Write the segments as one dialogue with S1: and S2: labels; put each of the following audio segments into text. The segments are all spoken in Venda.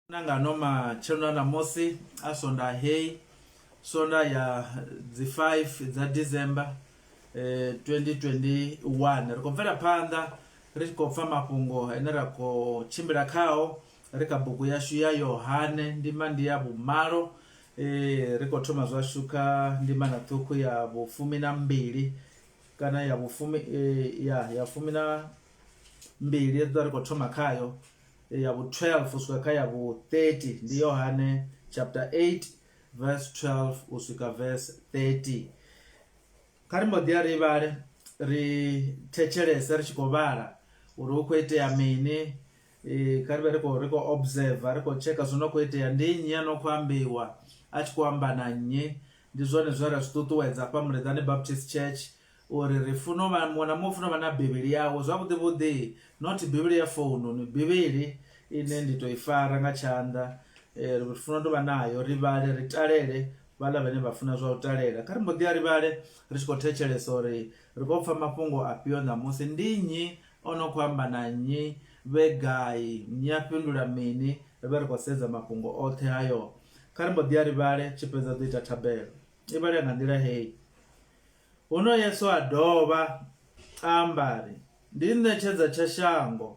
S1: Na nga ano matsheloni a ṋamusi a swondaha heyi swondaha ya dzi 5 dza December 2021 ri khou bvela phanḓa ri tshi khou pfha mafhungo ane ra khou tshimbila khao ri kha bugu yashu ya Yohane ndima ndi ya vhumalo ri khou thoma zwashu kha ndimana ṱhukhu ya vhufumi na mbili kana ya vhufumi ya ya fumi na mbili ri ḓo ri khou thoma khayo ya vhu 12 u swika kha ya vhu 30 ndi Yohane chapter 8 verse 12 u swika verse 30 kha ri mbo ḓi ya ri vhale ri thetshelese ri tshi khou vhala uri hu khou itea mini kha ri vhe ri khou ri khou observer ri khou tsheka zwo no khou itea ndi nnyi a no khou ambiwa a tshi khou amba na nnyi ndi zwone zwine ra zwi ṱuṱuwedza hafha Muleḓane Baptist Church uri ri funa u vha muṅwe na muṅwe u funa u vha na bivhili yawe zwavhuḓi vhuḓi not bivhili ya foununi bivhili ine ndi to i fara nga tshanḓa ri funa u tovha nayo ri vhale ri talele vhaḽa vhane vha funa zwa u talela kha ri mbo ḓi ya ri vhale ri tshi khou thetshelesa uri ri khou pfha mafhungo afhio ṋamusi ndi nnyi o no khou amba na nnyi vhe gai nnyi a fhindula mini ri vhe ri khou sedza mafhungo oṱhe hayo kha ri mbo ḓi ya ri vhale tshi fhedza ḓo ita thabelo i vhalea nga nḓila heyi Huno Yesu a dovha a amba a ri, Ndi nṋe tshedza tsha shango.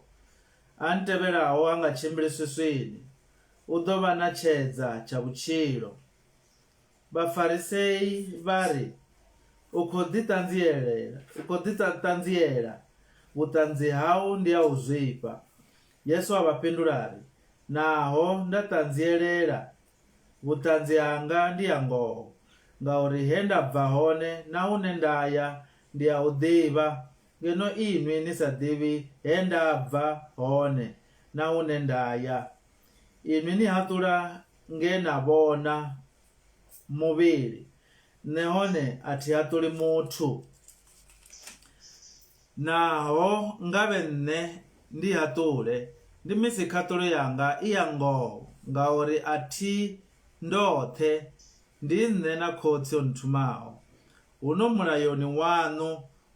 S1: A ntevhelaho ha nga tshimbili swiswini, u ḓo vha na tshedza tsha vhutshilo. Vhafarisei vha ri, U khou ḓiṱanzielela, u khou ḓiṱanziela, vhuṱanzi hau ndi ha u zwifha. Yesu a vha fhindula a ri, Naho nda ṱanzielela, Vhuṱanzi hanga ndi ha ngoho, ngauri he nda bva hone na hune nda ya ndi a hu ḓivha, ngeno inwi ni sa ḓivhi he nda bva hone na hune nda ya. Inwi ni haṱula nge na vhona muvhili, nṋe hone a thi haṱuli muthu. Naho ngavhe nṋe ndi haṱule, ndi misi khaṱulo yanga i ya ngoho, ngauri a thi ndoṱhe, ndi nṋe na Khotsi o nthumaho. Huno mulayoni waṋu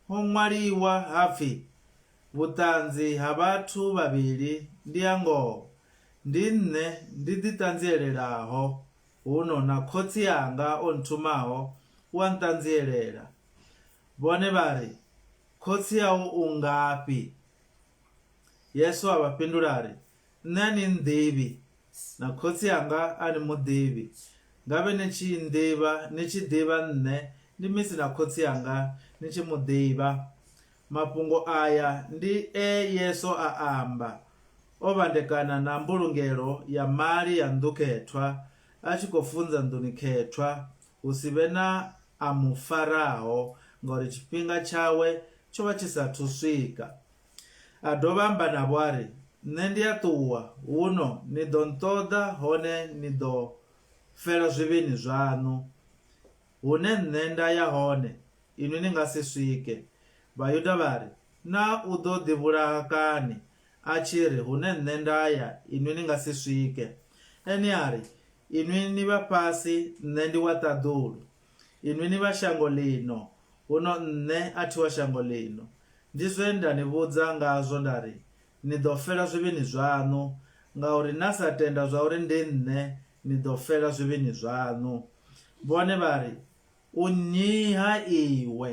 S1: ho ṅwaliwa ha pfi, Vhuṱanzi ha vhathu vhavhili ndi ha ngoho. Ndi nṋe ndi ḓiṱanzielelaho, huno na Khotsi anga o nthumaho u a nṱanzielela. Vhone vha ri, Khotsi au u ngafhi? Yesu a vha fhindula a ri, Nṋe a ni nnḓivhi, na Khotsi anga a ni mu ḓivhi. Ngavhe ni tshi nnḓivha, ni tshi ḓivha nṋe, ndi misi na Khotsi anga ni tshi mu ḓivha. Mafhungo aya ndi e Yesu a amba o vhandekana na mbulungelo ya mali ya nnḓu khethwa, a tshi khou funza nḓuni khethwa, hu si vhe na a mu faraho, ngauri tshifhinga tshawe tsho vha tshi sa athu swika. A dovha a amba navho a ri, Nṋe ndi a ṱuwa, huno ni ḓo nṱoḓa, hone ni ḓo fela zwivhini zwaṋu. Hune nṋe nda ya hone, inwi ni nga si swike. Vhayuda vha ri, Naa u ḓo ḓivhulaha kani, a tshi ri, Hune nṋe nda ya, inwi ni nga si swike? Ene a ri, Inwi ni vha fhasi, nṋe ndi wa ṱaḓulu. Inwi ni vha shango ḽino, huno nṋe a thi wa shango ḽino. Ndi zwe nda ni vhudza ngazwo nda ri, Ni ḓo fela zwivhini zwaṋu, ngauri na sa tenda zwauri ndi Nṋe, ni ḓo fela zwivhini zwaṋu. Vhone vha ri, U nnyi-ha iwe?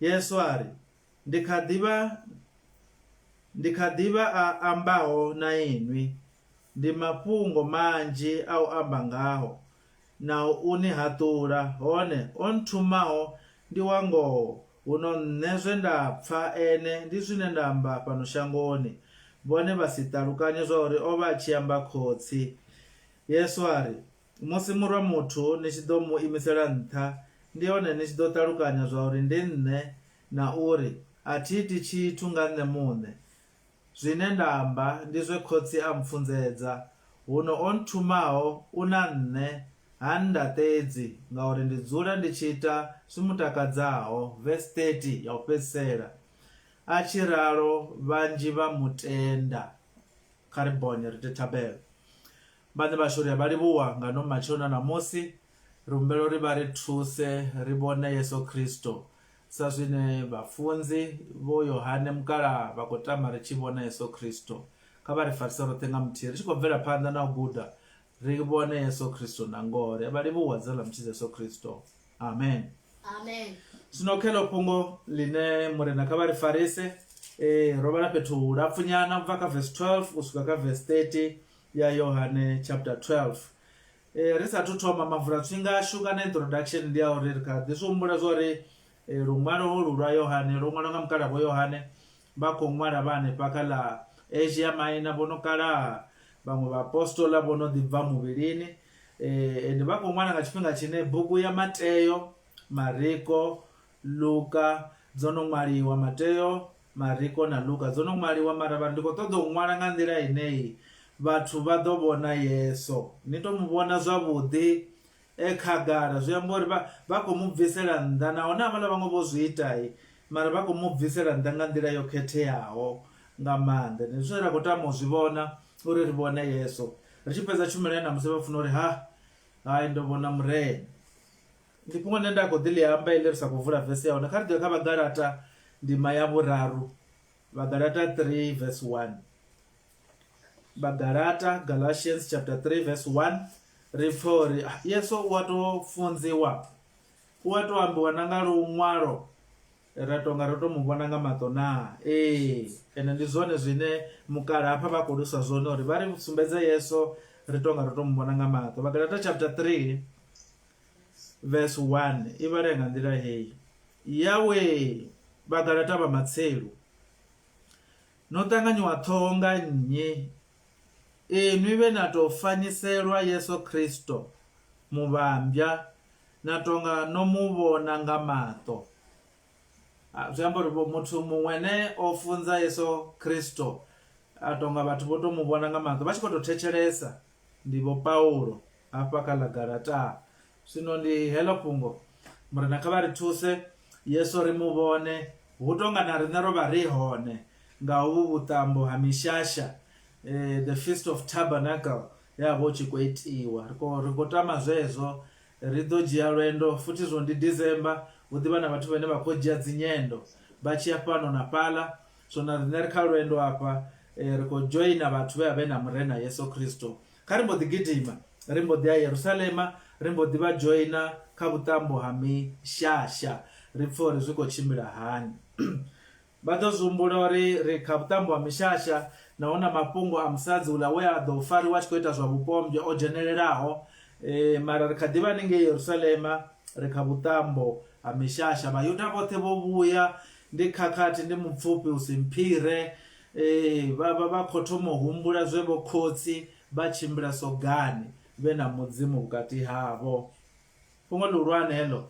S1: Yesu a ri, Ndi kha ḓi vha ndi kha ḓi vha a ambaho na inwi, ndi mafhungo manzhi a u amba ngaho na u ni haṱula, hone o nthumaho ndi wa ngoho, huno nṋe zwe nda pfa ene ndi zwine nda amba fhano shangoni. Vhone vha si ṱalukanye zwauri o vha a tshi amba Khotsi. Yesu a ri, Musi Murwa muthu ni tshi ḓo mu imisela nṱha, ndi hone ni tshi ḓo ṱalukanya zwauri ndi Nṋe na uri a thi iti tshithu nga Nṋe muṋe. Zwine nda amba ndi zwe Khotsi a mpfunzedza. Huno o nthumaho u na Nṋe, ha nndaṱedzi, ngauri ndi dzula ndi tshi ita zwi mu takadzaho. Verse 30 ya u fhedzisela. A tshi ralo vhanzhi vha mu tenda. Kha ri bonye ri ite thabelo. Vhaṋe vhashu ri a vha livhuwa nga no matsheloni a ṋamusi. Ri humbela uri vha ri thuse ri vhone Yesu Kristo sa zwine vhafunzi vho Yohane mukalaha vha khou tama ri tshi vhona Yesu Kristo. Kha vha ri farise roṱhe nga muthihi ri tshi khou bvela phanḓa na u guda ri vhone Yesu Kristo na ngoho. Ri a vha livhuwa dzina ḽa Mutshidzi Yesu Kristo. Amen.
S2: Amen.
S1: Zwino kha fhungo ḽine Murena kha vha ri farise e, ro vhala fhethu hulapfunyana u bva kha verse 12 u swika kha verse 30 ya Yohane chapter 12. E, ri sathu thoma mavulatswinga ashu kana introduction ndi ya uri ri kha ḓi zwi humbula zwa uri e, luṅwalo holu lwa Yohane lwo ṅwalwa nga mukala vho Yohane vha khou ṅwala vha hanefha kha ḽa Asia Minor vho no kalaha vhaṅwe vhaapostola vho no ḓi bva muvhilini ende vha khou ṅwala nga tshifhinga tshine bugu ya Mateo, Mariko, Luka dzo no ṅwaliwa. Mateo, Mariko na Luka dzo no ṅwaliwa mara vha ri ndi khou ṱoḓa u ṅwala nga nḓila ine vhathu vha ḓo vhona Yesu. Ni to mu vhona zwavhuḓi e khagala zwi amba uri vha vha khou mu bvisela nnḓa nahone havhaḽa vhaṅwe vho zwi ita mara vha khou mu bvisela nnḓa nga nḓila yo khetheaho nga maanḓa ndi zwine ra khou tama u zwi vhona uri ri vhone Yesu ri tshi fhedza tshumelo ya ṋamusi vha funa uri ha hai ndo vhona murena ndi fhungo ḽine nda khou ḓi ḽi amba iḽi ri sa khou vula vese ya hone kha ri ḓo kha vhagalata ndima ya vhuraru vhagalata 3 verse 1 Vhagalata, Galatians chapter 3 verse 1 ri pfa uri ah, Yesu u a to funziwa u a to ambiwa na nga luṅwalo ra tonga ro to mu vhona nga maṱo naa ee ende ndi zwone zwine mukala hafha vha khou lusa zwone uri vha ri sumbedze Yesu ri tonga ro to mu vhona nga maṱo. Vhagalata chapter 3 verse 1 i vhalea nga nḓila heyi yawe Vhagalata vha matsilu No ṱanganyiwa ṱhoho nga nnyi? Inwi vhe na tou fanyiselwa Yesu Kristo, muvhambwa, na tou nga no mu vhona nga maṱo. Zwi amba uri muthu muṅwe ane o funza Yesu Kristo a tou nga vhathu vho tou mu vhona nga maṱo vha tshi khou tou thetshelesa ndi Vho Paulo hafha kha ḽa Galataa. Zwino ndi heḽo fhungo, Murena kha vha ri thuse, Yesu ri mu vhone, hu tou nga na riṋe ro vha ri hone nga hovhu vhuṱambo ha mishasha, the Feast of Tabernacle ya vha hu tshi khou itiwa. Ri khou ri khou tama zwezwo, ri ḓo dzhia lwendo futhi zwino ndi December, hu ḓivha na vhathu vhane vha khou dzhia dzinyendo vha tshi ya fhano na fhaḽa, so na riṋe ri kha lwendo hafha ri khou dzhoina vhathu vhe vha vhe na Murena Yesu Kristo. Kha ri mbo ḓi gidima, ri mbo ḓi ya Yerusalema, ri mbo ḓi vha dzhoina kha vhuṱambo ha mishasha, ri pfe uri zwi khou tshimbila hani. Vha ḓo zwi humbula uri ri kha vhuṱambo ha mishasha, na hu na mafhungo a musadzi uḽa we a ḓo fariwa a tshi khou ita zwa vhupombwe o dzhenelelaho. Mara ri kha ḓi vha haningei Yerusalema, ri kha vhuṱambo ha mishasha. Vhayuda vhoṱhe vho vhuya, ndi khakhathi, ndi mupfufhi u si mphire. Ee, vha vha vha khou thoma u humbula zwe vhokhotsi vha tshimbila sogani vhe na Mudzimu vhukati havho. Fhungo ḽihulwane heḽo.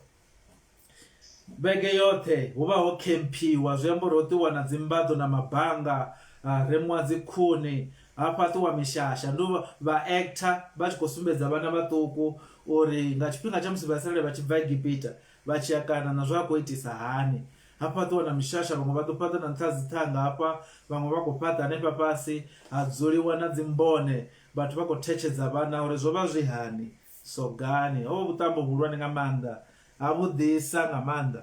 S1: Vhege yoṱhe hu vha ho khemphiwa, zwi amba uri ho ṱuwiwa na dzimbaḓo na mabanga, ha remiwa dzikhuni, ha fhaṱiwa mishasha. Ndi vha actor vha tshi khou sumbedza vhana vhaṱuku uri nga tshifhinga tsha musi Vhaisraele vha tshi bva Egipita vha tshi ya Kanana zwa khou itisa hani. Ha fhaṱiwa na mishasha, vhaṅwe vha ḓo fhaṱa na nṱha ha dziṱhanga hafha, vhaṅwe vha khou fhaṱa hanefha fhasi, ha dzuliwa na dzimbone, vhathu vha khou thetshedza vhana uri zwo vha zwi hani sogani. Ho vha vhuṱambo vhuhulwane nga maanḓa, ha vhuḓisa nga maanḓa.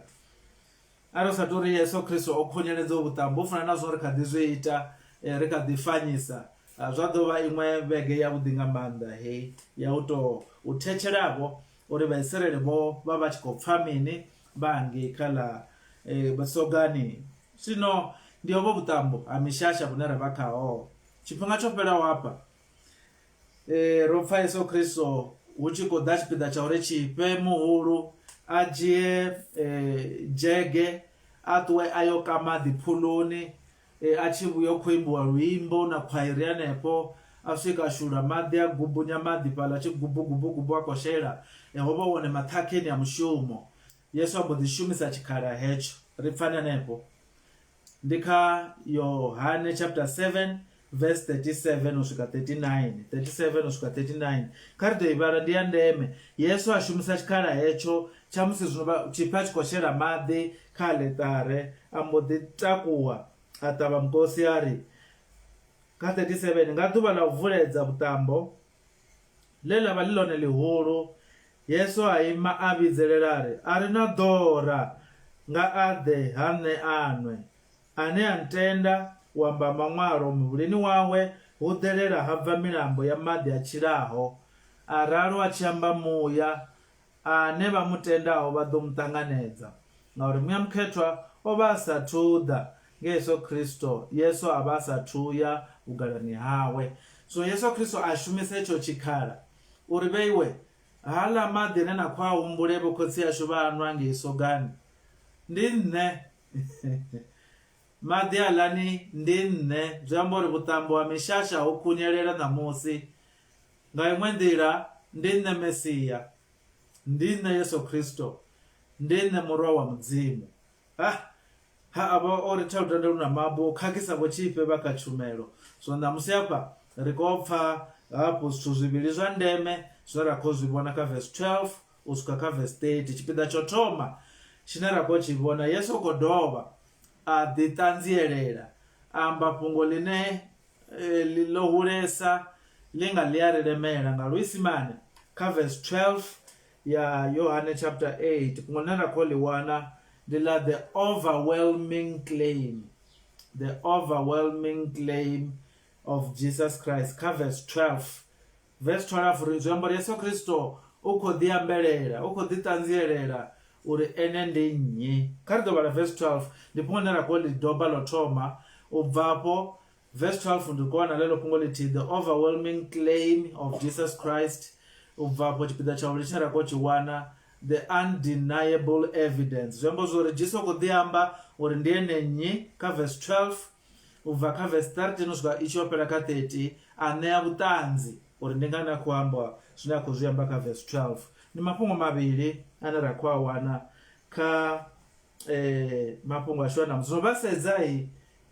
S1: Arali hu sa tou ri Yesu Kristo o khunyeledza uvhu vhuṱambo, u fana na zwino ri kha ḓi zwi ita, ri kha ḓi fanyisa, zwa ḓo vha iṅwe vhege yavhuḓi nga maanḓa heyi ya u tou u thetshelavho uri Vhaisiraele vho vha vha tshi khou pfa mini vha hangei kha ḽa sogani. Zwino ndi hovho vhuṱambo ha mishasha vhune ra vha khaho. Tshifhinga tsho fhelaho hafha ro pfa Yesu Kristo hu tshi khou ḓa tshipiḓa tsha uri tshifhe muhulu a dzhie dzhege a ṱuwe a yo ka maḓi phuluni A tshi vhuya u khou imbiwa luimbo na khwairi hanefho, a swika a shulula maḓi a gubunya maḓi fhaḽa a tshi gubu gubu gubu a khou shela. Ho vha hu hone maṱhakheni a mushumo. Yesu a mbo ḓi shumisa tshikhala hetsho. Ri pfani hanefho. Ndi kha Yohane chapter 7 verse 37 u swika 39, 37 u swika 39. Kha ri ḓo i vhala, ndi ya ndeme. Yesu a shumisa tshikhala hetsho tsha musi zwino tshifhe a tshi khou shela maḓi kha aḽeṱare, a mbo ḓi takuwa a ṱavha mukosi a ri, Kha 37, Nga ḓuvha ḽa u vuledza vhuṱambo, ḽe ḽa vha ḽi ḽone ḽihulu, Yesu a ima a vhidzelela a ri, A re na ḓora nga a ḓe ha nṋe a nwe. Ane a ntenda, U amba Maṅwalo, muvhilini wawe hu ḓelela ha bva milambo ya maḓi a tshilaho. A ralo a tshi amba Muya, ane vha mu tendaho vha ḓo mu ṱanganedza, ngauri Muya Mukhethwa o vha a sa athu ḓa, nge Yesu Kristo, Yesu a vha a sa athu ya vhugalani hawe. So Yesu Kristo a shumisa itsho tshikhala uri vheiwe haaḽa maḓi ane na khou a humbule vhokhotsi ashu vha a nwa ngei sogani, ndi nṋe. Maḓi aḽani ndi nṋe, zwi amba uri vhuṱambo ha mishasha ho khunyelela ṋamusi. Nga iṅwe nḓila, ndi nṋe Mesia. Ndi nṋe Yesu Kristo. Ndi nṋe Murwa wa Mudzimu. Ha, ha, a vha o ritha lutanda lu na mabu, o khakhisa vhotshifhe vha kha tshumelo. Zwino ṋamusi hafha ri khou pfa hafhu zwithu zwivhili zwa ndeme zwine ra khou zwi vhona kha verse 12 u swika kha verse 30. Tshipiḓa tsha u thoma tshine ra khou tshi vhona, Yesu u khou dovha a ḓiṱanzielela, a amba fhungo ḽine ḽo hulesa ḽi nga ḽi a ri lemela. Nga Luisimane, kha verse 12 ya Yohane chapter 8, fhungo ḽine ra khou ḽi wana ndi ḽa the overwhelming claim, the overwhelming claim of Jesus Christ kha verse 12. Verse 12 ri zwi amba uri Yesu Kristo u khou ḓi ambelela, u khou ḓi ṱanzielela uri ene ndi nnyi. Kha ri ḓo vhala verse 12, ndi fhungo ḽine ra khou ḽi doba ḽo thoma. U bva afho, verse 12 ndi khou wana ḽeḽo fhungo ḽithihi, the overwhelming claim of Jesus Christ. U bva afho tshipiḓa tsha vhuvhili tshine ra khou tshi wana, the undeniable evidence. Zwi amba zwa uri Jesu u khou ḓi amba uri ndi ene nnyi kha verse 12. U bva kha vesi 13 u swika i tshi yo fhela kha 30, a ṋea vhuṱanzi uri ndi ngani a khou amba zwine a khou zwi amba kha vesi 12. Ndi mafhungo mavhili ane ra khou a wana kha mafhungo ashu a ṋamusi. Zwino vha sedza,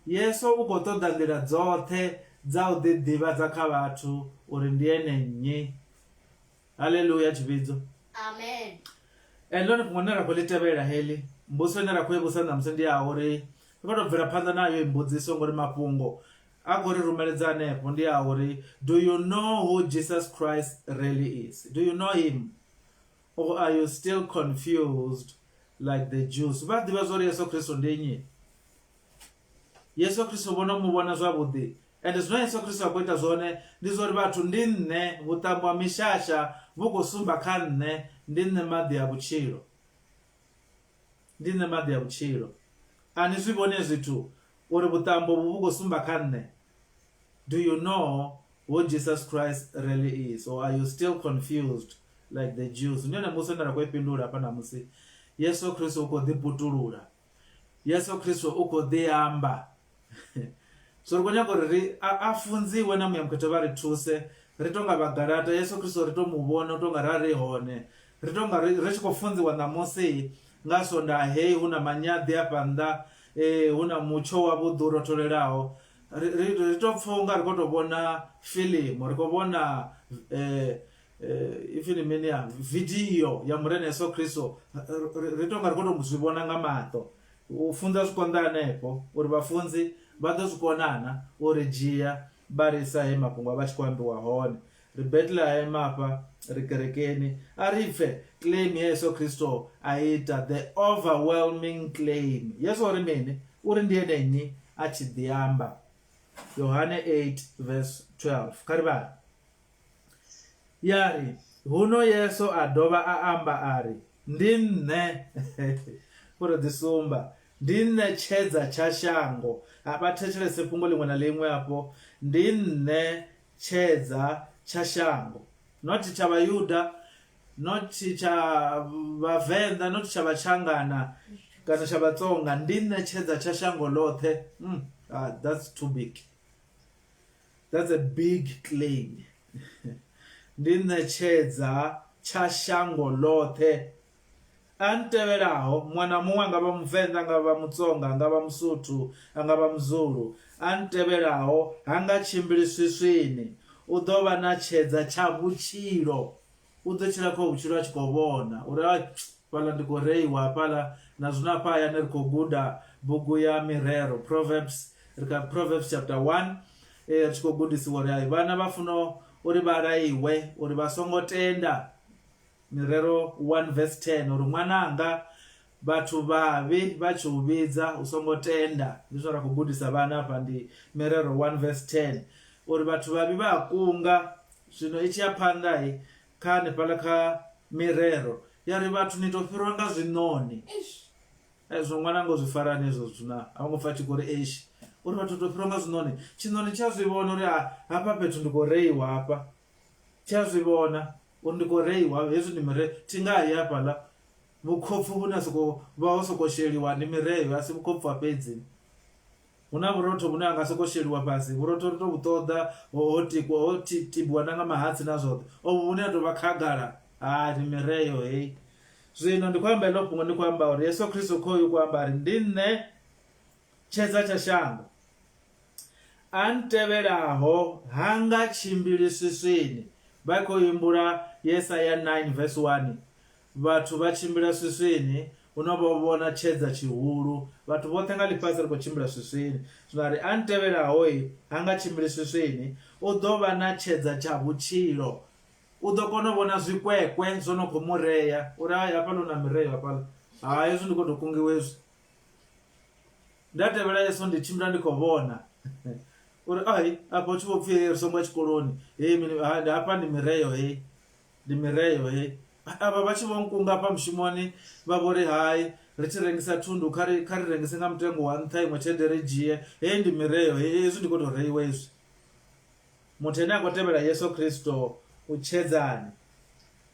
S1: Yesu u khou ṱoḓa nḓila dzoṱhe dza u ḓiḓivhadza kha vhathu uri ndi ene nnyi. Haleluya tshivhidzo.
S2: Amen.
S1: Ende ḽone fhungo ḽine ra khou ḽi tevhela heḽi, mbudziso ine ra khou i vhusa ṋamusi ndi ya uri ri khou tou bvela phanḓa nayo i mbudziso ngori mafhungo a khou ri rumeledza hanefho ndi ya uri do you know who Jesus Christ really is? Do you know him? Or are you still confused like the Jews? Vha ḓivha zwa uri Yesu Kristo ndi nnyi? Yesu Kristo vho no mu vhona zwavhuḓi. Ende zwine Yesu Kristo a khou ita zwone ndi zwa uri vhathu ndi nṋe, vhuṱambo ha mishasha vhu khou sumba kha nṋe, ndi nṋe maḓi a vhutshilo. Ndi nṋe maḓi a vhutshilo. A ni zwi vhoni hezwi zwithu uri vhuṱambo uvhu vhu khou sumba kha nṋe? Do you know who Jesus Christ really is or are you still confused like the Jews? Ndi yone mbudziso ine ra khou i fhindula hafha ṋamusi. Yesu Kristo u khou ḓiputulula. Yesu Kristo u khou ḓi amba. So ri khou nyaga uri ri a funziwe na Muya Mukhethwa vha ri thuse ri to nga Vhagalata Yesu Kristo ri to mu vhona u to nga ra ri hone ri to nga ri tshi khou funziwa ṋamusi nga Sondaha heyi hu na manyaḓi afha nnḓa hu na mutsho wavhuḓi u rotholelaho ri ri ri to pfha unga ri khou tou vhona fiḽimu ri khou vhona ipfi ndi mini ya vidio ya Murena Yesu Kristo ri to nga ri khou tou zwi vhona nga maṱo. U funza zwi konḓa hanefho uri vhafunzi vha ḓo zwi kona na u ri dzhia vha ri isa he mafhungo a vha tshi khou ambiwa hone. Ri Bethlehem hafha, ri kerekeni, a ri pfe claim ye Yesu Kristo a ita, the overwhelming claim. Yesu o ri mini? Uri ndi ene nnyi a tshi ḓi amba. Yohane 8 verse 12. Kha ri vhale. Ya ri, Huno Yesu a dovha a amba a ri, Ndi nṋe, u tou ḓisumba, ndi nṋe tshedza tsha shango. A vha thetshelese fhungo ḽiṅwe na ḽiṅwe afho. Ndi nṋe tshedza tsha shango. Not tsha Vhayuda, not tsha Vhavenḓa, not tsha Vhatshangana kana tsha Vhatsonga. Ndi nṋe tshedza tsha shango ḽoṱhe. Mm, ah, that's too big. That's a big claim. Ndi nṋe tshedza tsha shango ḽoṱhe. A ntevhelaho, muṅwe na muṅwe, a nga vha Muvenḓa, a nga vha Mutsonga, a nga vha Musuthu, a nga vha Muzulu, a ntevhelaho ha nga tshimbili swiswini, u ḓo vha na tshedza tsha vhutshilo. U ḓo tshila kha vhutshilo a tshi khou vhona uri ai fhaḽa ndi khou reiwa hafhaḽa na zwino hafha hayani ri khou guda bugu ya mirero Proverbs ri kha Proverbs chapter 1 ri tshi khou gudisiwa uri hai vhana vha funa uri vha laiwe uri vha songo tenda mirero 1 verse 10 uri ṅwananga. Vhathu vhavhi vha tshi u vhidza, u songo tenda. Ndi zwine ra khou gudisa vhana hafha, ndi Mirero 1 verse 10, uri vhathu vhavhi vha a kunga. Zwino i tshi ya phanḓa kha hanefhaḽa kha Mirero ya ri vhathu ni tou fhirwa nga zwiṋoni. Zwino ṅwana ngo zwi fara hani hezwo zwithu na? A vho ngo pfa a tshi khou ri eish, uri vhathu tou fhirwa nga zwiṋoni. Tshiṋoni tshi a zwi vhona uri hafha fhethu ndi khou reiwa hafha. Tshi a zwi vhona uri ndi khou reiwa, hezwi ndi mire, thi nga yi hafhaḽa. Vhukhopfu vhune ha sokou vha ho sokou sheliwa ndi mireyo, a si vhukhopfu ha fhedzi. Hu na vhurotho vhune ha nga sokou sheliwa fhasi, vhurotho ri tou vhu ṱoḓa ho tikwa ho tibiwa na nga mahatsi na zwoṱhe, ovhu vhune ha tou vha khagala, hai ndi mireyo heyi. Zwino ndi khou amba heḽo fhungo ndi khou amba uri Yesu Kristo khoyu u khou amba a ri ndi nṋe tshedza tsha shango, a ntevhelaho ha nga tshimbili swiswini. Vha khou humbula Yesaya 9 verse 1 Vhathu vha tshimbila swiswini, huno vho vhona tshedza tshihulu. Vhathu vhoṱhe nga ḽifhasi ri khou tshimbila swiswini. Zwino a ri, A ntevhelaho-i ha nga tshimbili swiswini, u ḓo vha na tshedza tsha vhutshilo. U ḓo kona u vhona zwikwekwe zwo no khou mu rea, uri, Hai, hafhaḽa hu na mireo hafhaḽa. Hai, hezwi ndi khou tou kungiwa hezwi. Nda tevhela Yesu ndi tshimbila ndi khou vhona. Uri, Ai, afha hu tshi vho pfi ri songo ya tshikoloni, hei mini, hafha ndi mireo hei. Ndi mireo hei. Avha vha tshi vho nkunga hafha mushumoni vha vho ri hai ri tshi rengisa thundu kha ri kha ri rengise nga mutengo wa nṱha iṅwe tshelede ri dzhie. Hei ndi mireo hei hezwi ndi khou tou reiwa hezwi. Muthu ane a khou tevhela Yesu Kristo u tshedzani,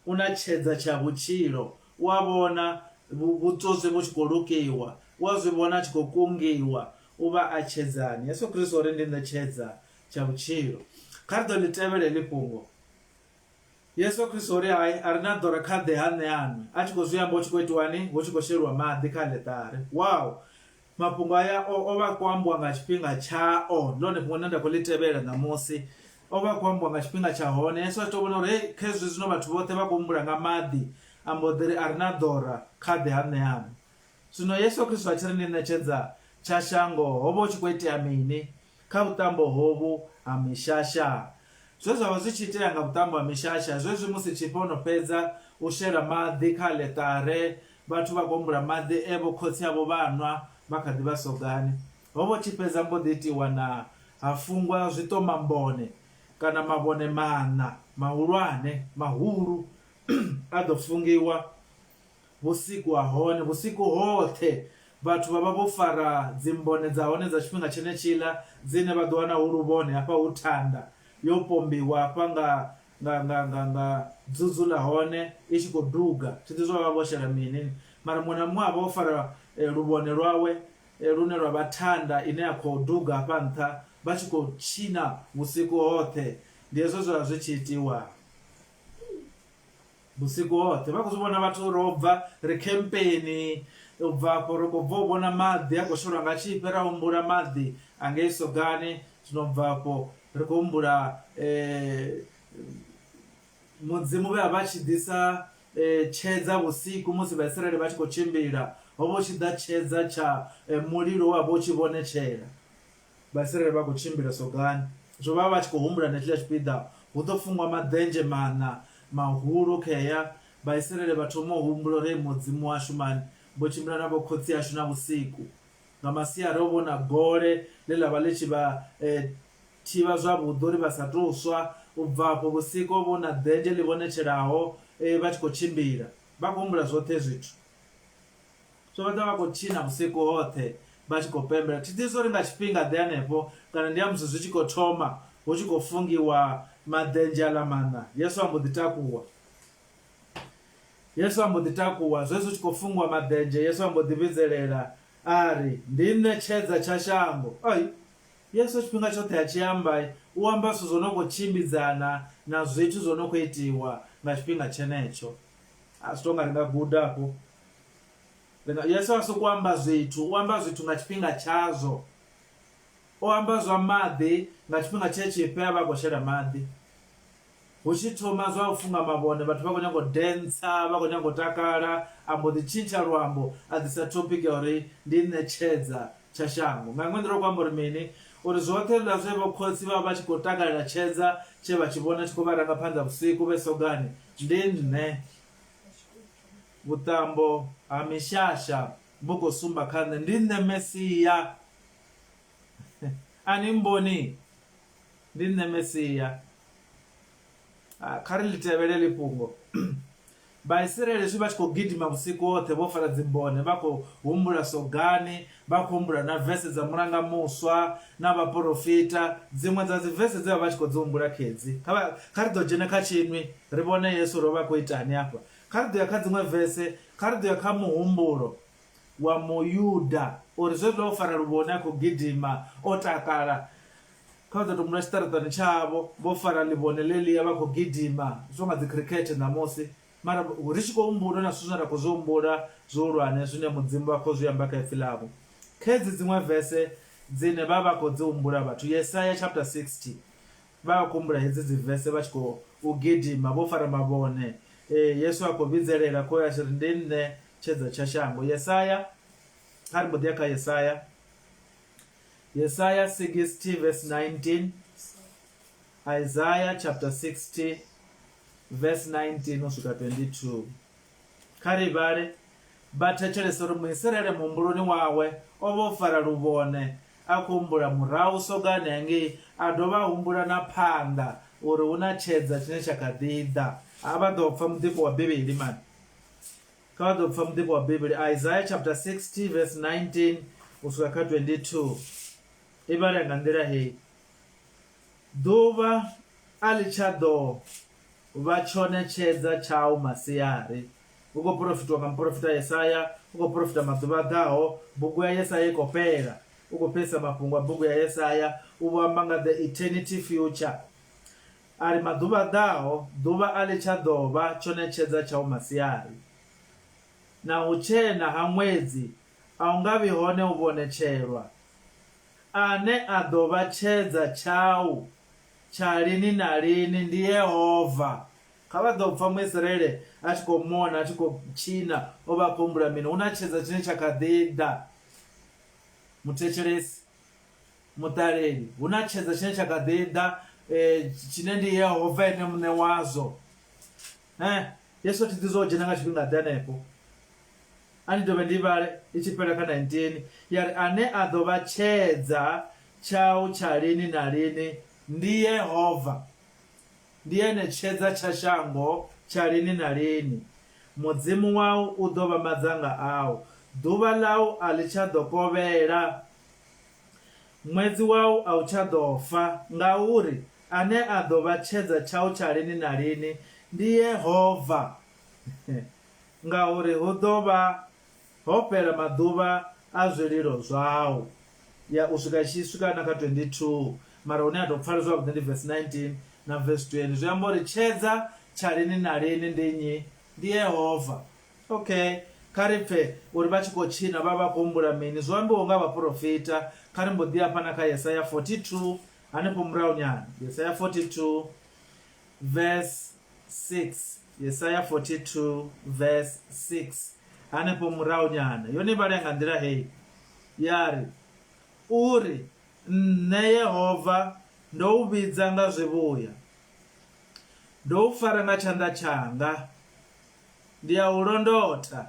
S1: u na tshedza tsha vhutshilo, u a vhona vhutswotswi vhu tshi khou lukiwa, u a zwi vhona a tshi khou kungiwa, u vha a tshedzani. Yesu Kristo o ri ndi nṋe tshedza tsha vhutshilo. Kha ri ḓo ḽi tevhela heḽi fhungo. Yesu Kristo o ri, Hai, a re na ḓora kha ḓe ha nṋe a nwe. A tshi khou zwi amba hu tshi khou itiwani? Hu tshi khou sheliwa maḓi kha aḽeṱare. Wow! Mafhungo aya o, o vha a khou ambiwa nga tshifhinga tshao. Ndi ḽone fhungo ḽine nda khou ḽi tevhela ṋamusi. O vha a khou ambiwa nga tshifhinga tsha hone. Yesu a tshi tou vhona uri, hei, khezwi zwino vhathu vhoṱhe vha khou humbula nga maḓi, a mbo ḓi ri, A re na ḓora kha ḓe ha nṋe a nwe. Zwino Yesu Kristo a tshi ri ndi nṋe tshedza tsha shango, ho vha hu tshi khou itea mini? Kha vhuṱambo hovhu ha mishasha. Zwe zwa vha zwi tshi itea nga vhuṱambo ha mishasha, zwezwi musi tshifhe o no fhedza u shela maḓi kha aḽeṱare, vhathu vha khou humbula maḓi e vhokhotsi avho vha nwa vha kha ḓi vha sogani. Ho vha hu tshi fhedza mbo ḓi itiwa na ha fungwa zwiṱomambone kana mavhone maṋa mahulwane, mahulu a ḓo fungiwa. Vhusiku ha hone, vhusiku hoṱhe, vhathu vha vha vho fara dzimbone dza hone dza tshifhinga tshenetshiḽa dzine vha ḓo wana hu luvhone hafha hu thanda yo pombiwa hafha nga nga nga nga nga dzudzu ḽa hone i tshi khou duga. Thi ḓivhi zwa vha vho shela mini mara muṅwe na muṅwe a vha o fara luvhone lwawe lune lwa vha thanda ine ya khou duga hafha nṱha vha tshi khou tshina vhusiku hoṱhe. Ndi hezwo zwe zwa vha zwi tshi itiwa. Vhusiku hoṱhe vha khou zwi vhona vhathu ro bva ri khempeni u bva afho ri khou bva u vhona maḓi a khou shelwa nga tshifhe ra humbula maḓi a ngei sogani zwino bva afho ri khou humbula mudzimu vhe a vha tshi ḓisa tshedza vhusiku musi vhaisiraele vha tshi khou tshimbila ho vha hu tshi ḓa tshedza tsha mulilo we wa vha u tshi vhonetshela. Vhaisiraele vha khou tshimbila sogani. Zwo vha vha tshi khou humbula na hetshiḽa tshipiḓa, hu ḓo fungwa maḓenzhe maṋa mahulu khea. Vhaisiraele vha thoma u humbula uri, Mudzimu washu mani, vho tshimbila na vhokhotsi ashu na vhusiku. Nga masiari ho vha hu na gole ḽe ḽa vha ḽi tshi vha thivha zwavhuḓi uri vha sa tou swa. U bva afho vhusiku ho vha hu na ḓenzhe ḽi vhonetshelaho vha tshi khou tshimbila. Vha khou humbula zwoṱhe hezwi zwithu. So vha ḓo vha khou tshina vhusiku hoṱhe vha tshi khou pembela. Thi ḓivhi uri nga tshifhinga ḓe hanefho kana ndi ha musi zwi tshi khou thoma hu tshi khou fungiwa maḓenzhe aḽa maṋa, Yesu a mbo ḓi takuwa. Yesu a mbo ḓi takuwa, zwezwi hu tshi khou fungiwa maḓenzhe, Yesu a mbo ḓi vhidzelela a ri, Ndi nṋe tshedza tsha shango. Ai, Yesu tshifhinga tshoṱhe a tshi amba, u amba zwithu zwo no khou tshimbidzana na zwithu zwo no khou itiwa nga tshifhinga tshenetsho. A zwi tou nga ri nga guda afho. Yesu a sokou amba zwithu, u amba zwithu nga tshifhinga tshazwo. O amba zwa maḓi nga tshifhinga tshe tshifhe a vha a khou shela maḓi. Hu tshi thoma zwa u funga mavhone vhathu vha khou nyanga u dentsa, vha khou nyanga u takala, a mbo ḓi tshintsha luambo a ḓisa topic ya uri ndi nṋe tshedza tsha shango. Nga iṅwe nḓila u khou amba uri mini? Uri zwoṱhe hezwiḽa zwe vho khotsi vha vha vha tshi khou takalela tshedza tshe vha tshi vhona tshi khou vha ranga phanḓa vhusiku vhe sogani, ndi nṋe. Vhuṱambo ha mishasha vhu khou sumba kha nṋe. Ndi nṋe Mesia. A ni mmboni? Ndi nṋe Mesia. Kha ri ḽi tevhele heḽi fhungo. Vhaisiraele hezwi vha tshi khou gidima vhusiku hoṱhe vho fara dzimbone vha khou humbula sogani, vha khou humbula na vese dza Mulanga Muswa na vhaporofita, dziṅwe dza dzivese dze vha vha tshi khou dzi humbula khedzi. Kha vha, kha ri ḓo dzhena kha tshinwi ri vhone Yesu uri o vha a khou itani afha. Kha ri ḓo ya kha dziṅwe vese, kha ri ḓo ya kha muhumbulo wa Muyuda uri zwezwiḽa o fara luvhone a khou gidima o takala, Kha vha ḓo tou mula tshiṱaraṱani tshavho vho fara ḽivhone ḽeḽia vha khou gidima zwi tou nga dzi khirikhethe ṋamusi mara ri tshi khou humbula na zwithu zwine ra khou zwi humbula zwihulwane zwine Mudzimu vha khou zwi amba kha ipfi ḽavho. Khedzi dziṅwe vese dzine vha vha khou dzi humbula vhathu Yesaya chapter 60 vha vha khou humbula hedzi dzi vese vha tshi khou u gidima vho fara mavhone Yesu a khou vhidzelela khoyu a tshi ri ndi nṋe tshedza tsha shango. Yesaya kha ri mbo ḓi ya kha Yesaya Yesaya 60 verse 19, Isaiah chapter 60 verse 19 u swika 22. Kha ri vhale vha thetshelese uri Muisiraele muhumbuloni wawe o vha o fara luvhone a khou humbula murahu sogani hangei a dovha a humbula na phanḓa uri hu na tshedza tshine tsha kha ḓi ḓa. A vha ḓo pfa muḓifho wa Bivhili mani. Kha vha ḓo pfa muḓifho wa Bivhili Isaiah chapter 60 verse 19 u swika kha 22. I vhalea nga nḓila heyi, Ḓuvha a ḽi tsha ḓo vha tshone tshedza tshau masiari. Hu khou porofitiwa nga muporofita Yesaya, u khou porofita maḓuvha a ḓaho. Bugu ya Yesaya i khou fhela. U khou fhedzisa mafhungo a bugu ya Yesaya, u vho amba nga the eternity future. A ri, Maḓuvha a ḓaho, ḓuvha a ḽi tsha ḓo vha tshone tshedza tshau masiari, na u tshena ha ṅwedzi a u nga vhi hone u vhonetshelwa. Ane a ḓo vha tshedza tshau tsha lini na lini ndi Yehova. Kha vha ḓo pfa Muisraele a tshi khou mona, a tshi khou tshina, o vha a khou humbula mini? Hu na tshedza tshine tsha kha ḓi ḓa. Muthetshelesi. Muṱaleli, hu na tshedza tshine tsha kha ḓi ḓa, tshine ndi Yehova ene muṋe wazwo. Yesu thi ḓi zwa u dzhena nga tshifhinga ḓe hanefho. A ndi dovhe ndi vhale i tshi fhela kha 19 ya ri ane a ḓo vha tshedza tshau tsha lini na lini ndi Yehova. Ndi ene tshedza tsha shango tsha lini na lini. Mudzimu wau u ḓo vha madzanga au. Ḓuvha ḽau a ḽi tsha ḓo kovhela. Ṅwedzi wau a u tsha ḓo fa, ngauri ane a ḓo vha tshedza tshau tsha lini na lini ndi Yehova, ngauri hu ḓo vha ho fhela maḓuvha a zwililo zwau. Ya u swika i tshi swika na kha 22, mara hune ha tou pfala zwavhuḓi ndi verse 19 na verse 20. Zwi amba uri tshedza tsha lini na lini ndi nnyi? Ndi Yehova. Okay, kha ri pfe uri vha tshi khou tshina vha vha khou humbula mini. Zwo ambiwaho nga vhaporofita, kha ri mbo ḓi hafha na kha Yesaya 42 hanefho murahunyana. Yesaya 42 verse 6. Yesaya 42 verse 6 hanefho murahunyana. Yone i vhalea nga nḓila heyi ya ri, U ri, Nṋe Yehova ndo u vhidza nga zwivhuya, ndo u fara nga tshanḓa tshanga. Ndi a u londota,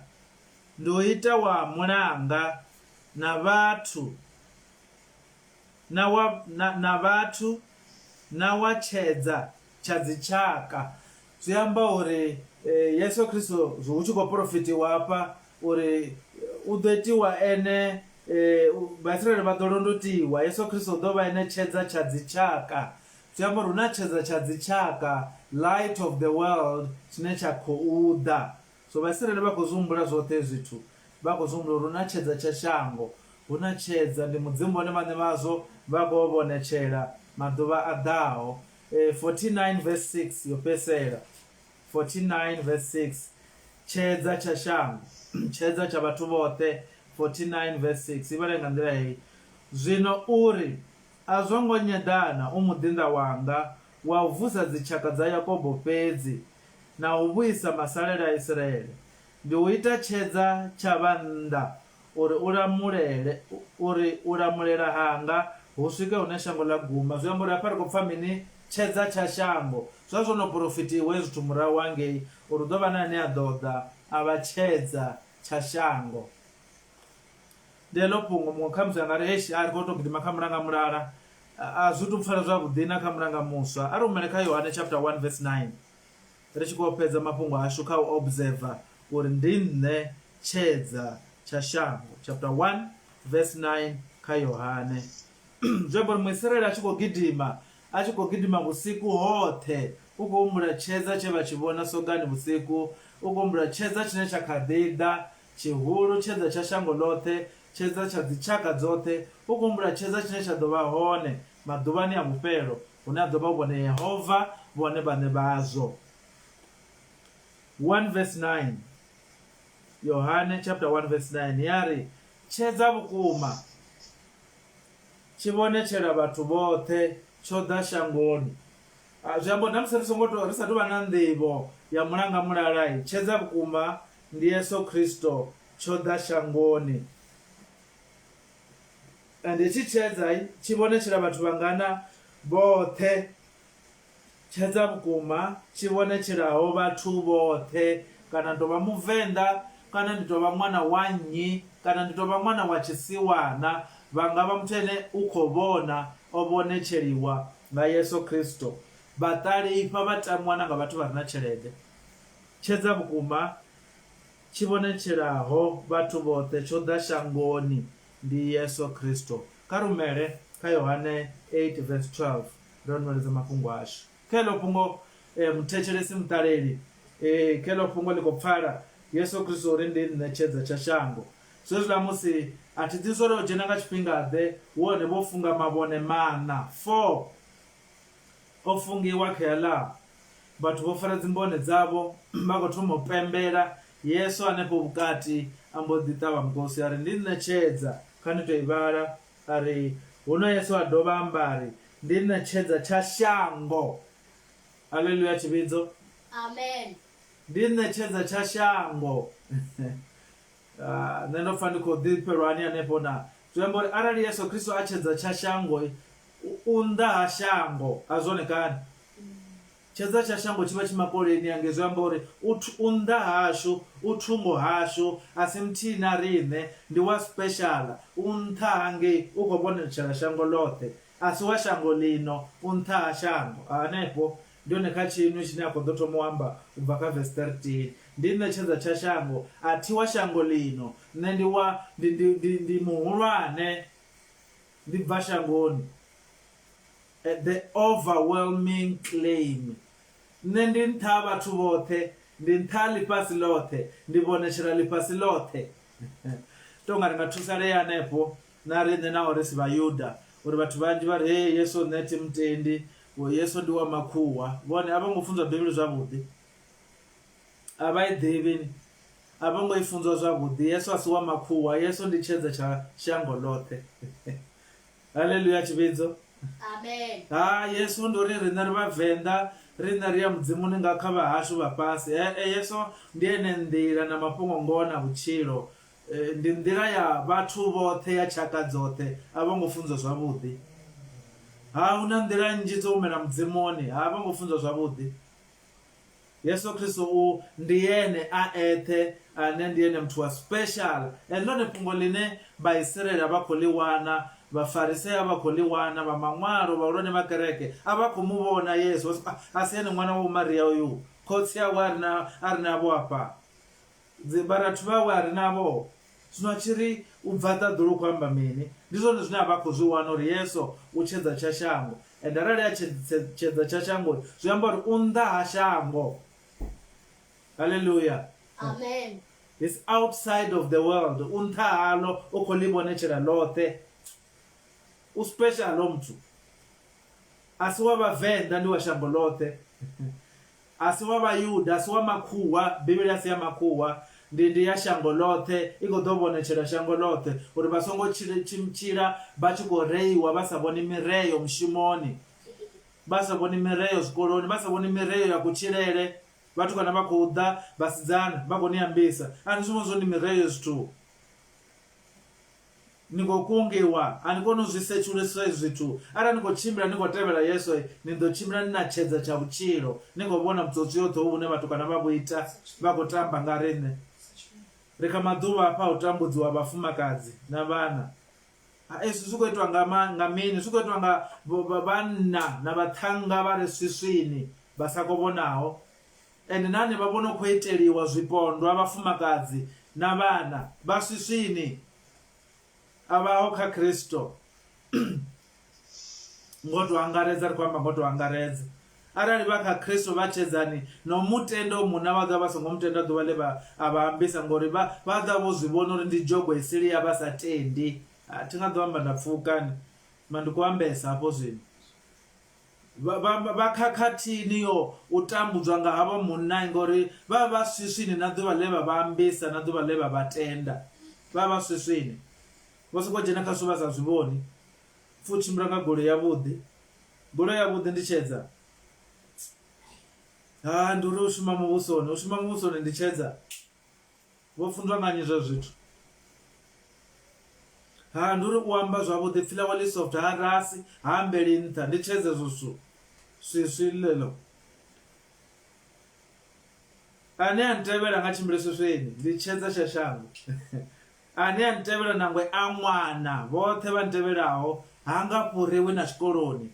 S1: ndi u ita wa mulanga na vhathu na wa, na, na vhathu na wa tshedza tsha dzitshaka. Zwi amba uri Yesu Kristo hu tshi khou porofitiwa hafha uri u ḓo itiwa ene, Vhaisiraele vha ḓo londotiwa, Yesu Kristo u ḓo vha ene tshedza tsha dzitshaka. Zwi amba uri hu na tshedza tsha dzitshaka, light of the world, tshine tsha khou ḓa. So Vhaisiraele vha khou zwi humbula zwoṱhe hezwi zwithu. Vha khou zwi humbula uri hu na tshedza tsha shango, hu na tshedza, ndi Mudzimu vhone vhaṋe vhazwo vha khou vhonetshela maḓuvha a ḓaho. 49 verse 6 yo fhedzisela. 49 verse 6 Tshedza tsha shango, tshedza tsha vhathu vhoṱhe. 49 verse 6 i vhale nga nḓila heyi, Zwino u ri, A zwo ngo nyeḓana u muḓinḓa wanga wa u vusa dzitshaka dza Yakobo fhedzi, na u vhuisa masalela a Isiraele. Ndi u ita tshedza tsha vhannḓa, uri u lamulele, uri u lamulela hanga hu swike hune shango ḽa guma. Zwi amba uri hafha ri khou pfa mini? Tshedza tsha shango. Zwa zwo no porofitiwa hezwi zwithu murahu hangei, uri hu ḓo vha na ane a ḓo ḓa. a vha tshedza tsha shango. Ndi heḽo fhungo muṅwe khamusi a nga ri, Eish, a ri khou tou gidima kha mulanga mulala, a zwi tou pfala zwavhuḓi na kha mulanga muswa. A ri humele kha Yohane chapter 1 verse 9 ri tshi khou fhedza mafhungo ashu kha u observer uri ndi nṋe tshedza tsha shango. Chapter 1 verse 9 kha Yohane. Zwi amba uri Muisiraele a tshi khou gidima, a tshi khou gidima vhusiku hoṱhe, u khou humbula tshedza tshe vha tshi vhona sogani vhusiku, u khou humbula tshedza tshine tsha kha ḓi ḓa, tshihulu, tshedza tsha shango ḽoṱhe, tshedza tsha dzitshaka dzoṱhe, u khou humbula tshedza tshine tsha ḓo vha hone maḓuvhani a vhufhelo, hune ha ḓo vha hu vhone Yehova vhone vhaṋe vhazwo. 1 verse 9 Yohane chapter 1 verse 9 ya ri, Tshedza vhukuma tshi vhonetshela vhathu vhoṱhe, tsho ḓa shangoni. Zwi amba uri na musi ri songo to ri sa tou vha na nḓivho ya mulanga mulala, tshedza vhukuma ndi Yesu Kristo, tsho ḓa shangoni. And hetshi tshedza tshi vhonetshela vhathu vhangana? Vhoṱhe. Tshedza vhukuma tshi vhonetshelaho vhathu vhoṱhe, kana ndi tou vha Muvenḓa, kana ndi tou vha ṅwana wa nnyi, kana ndi tou vha ṅwana wa tshisiwana, vha nga vha muthu ane u khou vhona, o vhonetsheliwa nga Yesu Kristo. Vha ṱalifha vha tamiwa na nga vhathu vha re na tshelede. Tshedza vhukuma tshi vhonetshelaho vhathu vhoṱhe tsho ḓa shangoni, ndi Yesu Kristo. Kha ri humele kha Yohane 8 verse 12. Ro nweledza mafhungo ashu. Kha heḽo fhungo, muthetshelesi muṱaleli, ee, kha heḽo fhungo ḽi khou pfala, Yesu Kristo uri ndi nṋe tshedza tsha shango. Zwezwiḽa musi, a thi ḓivhi zwa uri o dzhena nga tshifhinga-ḓe, wone vho funga mavhone maṋa, four, o fungiwa kheaḽa. Vhathu vho fara dzimbone dzavho, vha khou thoma u pembela, Yesu hanefho vhukati a mbo ḓi ṱavha mukosi a ri, Ndi nṋe tshedza. Kha ni tou i vhala. A ri, Huno Yesu a dovha a amba a ri, Ndi nṋe tshedza tsha shango. Haleluya, tshivhidzo.
S2: Amen.
S1: Ndi nṋe tshedza tsha shango. Ah, nṋe ndo pfa ndi khou ḓifhelwa hani hanefho na. Zwi amba uri arali Yesu Kristo a tshedza tsha shango, u nnḓa ha shango, a zwone kani? Tshedza tsha shango tshi vha tshi makoleni hangei, zwi amba uri u, u nnḓa hashu, u thungo hashu, a si muthihi na riṋe, ndi wa special, u nṱha hangei, u khou vhonetshela shango ḽoṱhe. A si wa shango ḽino, u nṱha ha shango. Hanefho ndi hone kha tshinwi tshine a khou ḓo thoma u amba u bva kha vesi 13. Ndi nṋe tshedza tsha shango, a thi wa shango ḽino, nṋe ndi wa, ndi, ndi, ndi, ndi muhulwane, ndi bva shangoni. The overwhelming claim. Nṋe ndi nṱha ha vhathu vhoṱhe, ndi nṱha ha ḽifhasi ḽoṱhe, ndi vhonetshela ḽifhasi ḽoṱhe. Tou nga ri nga thusalea hanefho na riṋe naho ri si Vhayuda, uri vhathu vhanzhi vha ri, Hee, Yesu nṋe thi mu tendi, Yesu ndi wa makhuwa. Vhone a vho ngo funzwa Bivhili zwavhuḓi. A vha i ḓivhi, a vho ngo i funzwa zwavhuḓi. Yesu a si wa makhuwa, Yesu ndi tshedza tsha shango ḽoṱhe. Haleluya tshivhidzo.
S2: Amen.
S1: Ha Yesu ndi uri riṋe ri vhavenḓa riṋe ri ya mudzimuni nga kha vhahashu vha fhasi. E Yesu ndi ene nḓila na mafhungo ngoho na vhutshilo. Ndi nḓila ya vhathu vhoṱhe ya tshaka dzoṱhe. A vho ngo funzwa zwavhuḓi. Ha hu na nḓila nnzhi dzo humela mudzimuni. Ha vho ngo funzwa zwavhuḓi. Yesu Kristo u ndi ene a eṱhe ane ndi ene muthu wa special. And ḽone fhungo ḽine Vhaisiraele vha khou ḽi wana, Vhafarisei a vha khou ḽi wana, vha maṅwalo, vhahulwane vha kereke a vha khou mu vhona Yesu. Vha soko, A si ene ṅwana wa Maria uyu? Khotsi awe a ri na a ri navho afha? Dzi vharathu vhawe a ri navho? Zwino a tshi ri u bva ṱaḓulu u khou amba mini? Ndi zwone zwine a vha khou zwi wana uri Yesu u tshedza tsha shango. And arali a tshedza tsha shango, zwi amba uri u nnḓa ha shango. Hallelujah.
S2: Amen.
S1: He's outside of the world. U nṱha haḽo, u khou ḽi vhonetshela ḽoṱhe. U special ho muthu. A si wa Vhavenḓa, ndi wa shango ḽoṱhe. A si wa Vhayuda, a si wa makhuwa, Bivhili a si ya makhuwa, ndi, ndi ya shango ḽoṱhe, i khou ḓo vhonetshela shango ḽoṱhe, uri vha songo tshila vha tshi khou reiwa vha sa vhoni mireo mushumoni, vha sa vhoni mireo zwikoloni, vha sa vhoni mireo ya kutshilele, vhatukana vha khou ḓa, vhasidzana vha khou ni ambisa, a ni zwi vhoni zwo ndi mireo zwithu. Ni khou kungiwa, a ni koni u zwi setsulusa hezwi zwithu. Arali ni khou tshimbila ni khou tevhela Yesu, ni ḓo tshimbila ni na tshedza tsha vhutshilo, ni khou vhona vhutswotswi hoṱhe hovhu vhune vhatukana vha vhu ita, vha khou tamba nga riṋe. Ri kha maḓuvha hafha a u tambudziwa ha vhafumakadzi na vhana. Hezwi zwi khou itwa nga nga mini? Zwi khou itwa nga vhanna na vhaṱhannga vha re swiswini vha sa khou vhonaho. Ende na hanevha vho no khou iteliwa zwipondwa, vhafumakadzi na vhana, vha swiswini, a vhaho kha Kristo. Ngo tou angaredza, ri khou amba ngo tou angaredza. Arali vha kha Kristo vha tshedzani, na u mu tenda u munna vha ḓo vha vha songo mu tenda ḓuvha ḽe vha a vha ambisa, ngori vha vha ḓo vha vho zwi vhona uri ndi dzhogo i sili ya vha sa tendi. A thi nga ḓo amba nda pfuka ni, ma ndi khou ambesa hafho zwino. Vha, vha, vha khakhathini yo u tambudzwa nga havho munna, ngori vha vha swiswini na ḓuvha ḽe vha vha ambisa na ḓuvha ḽe vha vha tenda. Vha vha swiswini. Vho sokou dzhena kha zwithu vha sa zwi vhoni. Pfi u tshimbila nga goloi yavhuḓi. Goloi yavhuḓi ndi tshedza. Ha, ndi uri u shuma muvhusoni. U shuma muvhusoni ndi tshedza. Vho funzwa nga nnyi hezwo zwithu? Ha, ndi uri u amba zwavhuḓi, pfi ḽawe ḽi soft, ha rasi, ha ambeli nṱha. Ndi tshedza hezwo zwithu. Swiswi ḽeḽo. Ane a ntevhela nga tshimbile swiswini, ndi tshedza tsha shango. Ane a ntevhela nangwe a ṅwana, vhoṱhe vha ntevhelaho, ha nga fhuriwi na tshikoloni,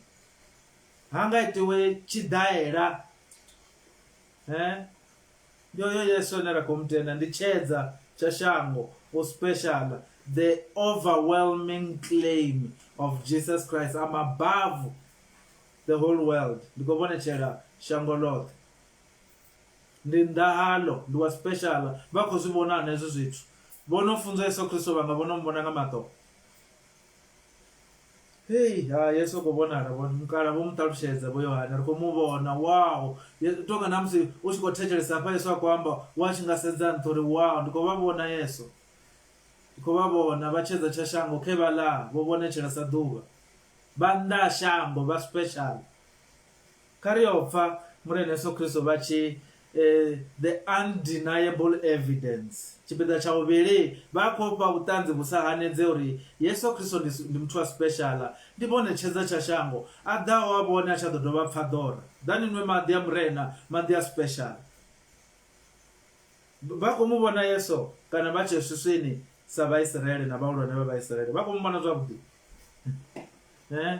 S1: ha nga itiwi tshiḓaela. Eh? Ndi oyo Yesu ane ra khou mu tenda, ndi tshedza tsha shango, u special, the overwhelming claim of Jesus Christ, I'm above the whole world, ndi khou vhonetshela shango ḽoṱhe. Ndi nnḓa haḽo, ndi wa special, vha khou zwi vhona na hezwi zwithu. Vho no funzwa Yesu Kristo vha nga vho no mu vhona nga maṱo. Hei, ha Yesu u khou vhonala vhone mukala vho mu ṱalutshedza vho Yohane ri khou mu vhona wow tonga na musi u tshi khou thetshelesa hafha Yesu a khou amba wa tshi nga sedza nṱha uri wow ndi khou vha vhona Yesu ndi khou vha vhona vha tshedza tsha shango khe vha ḽa vho vhonetshela sa ḓuvha vha nnḓa ha shango vha special Kha ri yo pfa Murena Yesu Kristo vha tshi The Undeniable Evidence. Tshipiḓa tsha vhuvhili, vha khou fha vhuṱanzi vhu sa hanedzei uri Yesu Kristo ndi, ndi muthu wa special. Ndi vhone tshedza tsha shango. A ḓaho a vhone ha tsha ḓo dovha a pfa ḓora. Ḓani nwe maḓi a Murena, maḓi a special. Vha khou mu vhona Yesu kana vha tshe swiswini sa Vhaisiraele na vhahulwane vha Vhaisiraele? Vha khou mu vhona zwavhuḓi? Eh?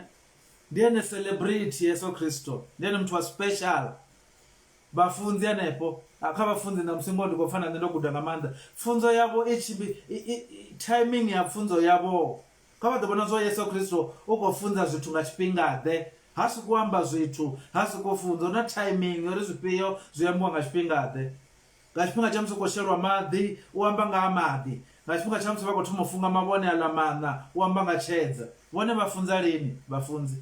S1: Ndi ene celebrity Yesu Kristo. Ndi ene muthu wa special. Vhafunzi hanefho, kha vhafunzi ṋamusi ngoho ndi khou pfa na nṋe ndo guda nga maanḓa. Pfunzo yavho i tshimbi timing ya pfunzo yavho. Kha vha ḓo vhona zwa Yesu Kristo u khou funza zwithu nga tshifhinga-ḓe. Ha sokou amba zwithu, ha sokou funza. Hu na timing uri zwifhio zwi ambiwa nga tshifhinga-ḓe. Nga tshifhinga tsha musi hu khou shelwa maḓi, u amba nga ha maḓi. Nga tshifhinga tsha musi vha khou thoma u funga mavhone aḽa maṋa, u amba nga tshedza. Vhone vha funza lini? Vhafunzi.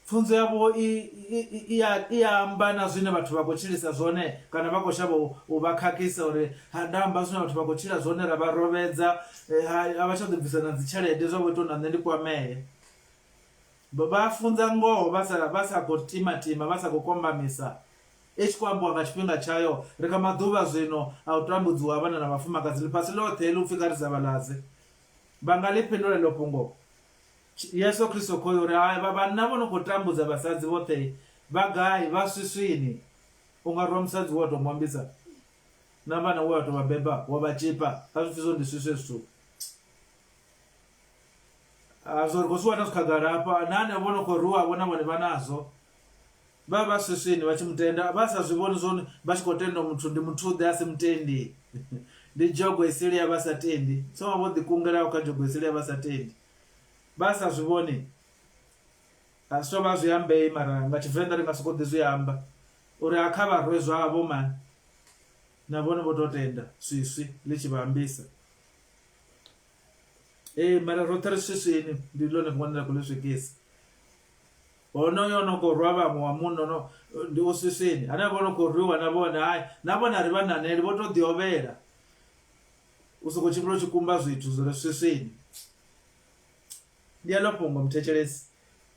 S1: Pfunzo yavho i, i, i a, i a amba na zwine vhathu vha khou tshilisa zwone kana vha khou shavha u, u vha khakhisa uri ha nda amba zwine vhathu vha khou tshila zwone ra vha rovhedza, ha, a vha tsha ḓo bvisa na dzitshelede zwa vho ita uri na nṋe ndi kwamee. Vha funza ngoho vha sa, vha sa khou timatima, vha sa khou kombamisa. I tshi khou ambiwa nga tshifhinga tshayo, ri kha maḓuvha zwino a u tambudziwa ha vhana na vhafumakadzi. Ḽifhasi ḽoṱhe heḽi u pfi kha ri savhaladze. Vha nga ḽi fhindula heḽo fhungo? Yesu Kristo khoyu uri, Hai, vha vhanna vho no khou tambudza vhasadzi vhoṱhe vha gai? Vha swiswini. U nga rwa musadzi we wa tou mu ambisa na vhana we wa tou vha beba wa vha tshipa, kha zwi pfi zwo ndi swiswi hezwi zwithu. A zwo ri khou zwi wana zwi khagala hafha, na hanevho vho no khou rwiwa vho na vhone vha nazwo. Vha vha swiswini vha tshi mu tenda, vha sa zwi vhoni zwone, vha tshi khou tenda muthu ndi muthu-ḓe a si mutendi. Ndi dzhogo isili ya vha sa tendi. Tsoma vho ḓikungelaho kha dzhogo isili ya vha sa tendi. Vha sa zwi vhoni. A zwi vha zwi ambei mara nga Tshivenḓa ri nga sokou ḓi zwi amba uri a kha vha rwe zwavho mani. Na vhone vho tou tenda swiswi ḽi tshi vha ambisa. Ee mara roṱhe ri swiswini ndi ḽone fhungo ḽine nda khou ḽi swikisa. Honoyo o no khou rwa vhaṅwe wa munna ono ndi u swiswini hanevha vho no khou rwiwa na vhone hai na vhone a ri vha naneli vho to ḓi ovhela u sokou tshimbila u tshi kumba zwithu zwi re swiswini. Ndi heḽo fhungo muthetshelesi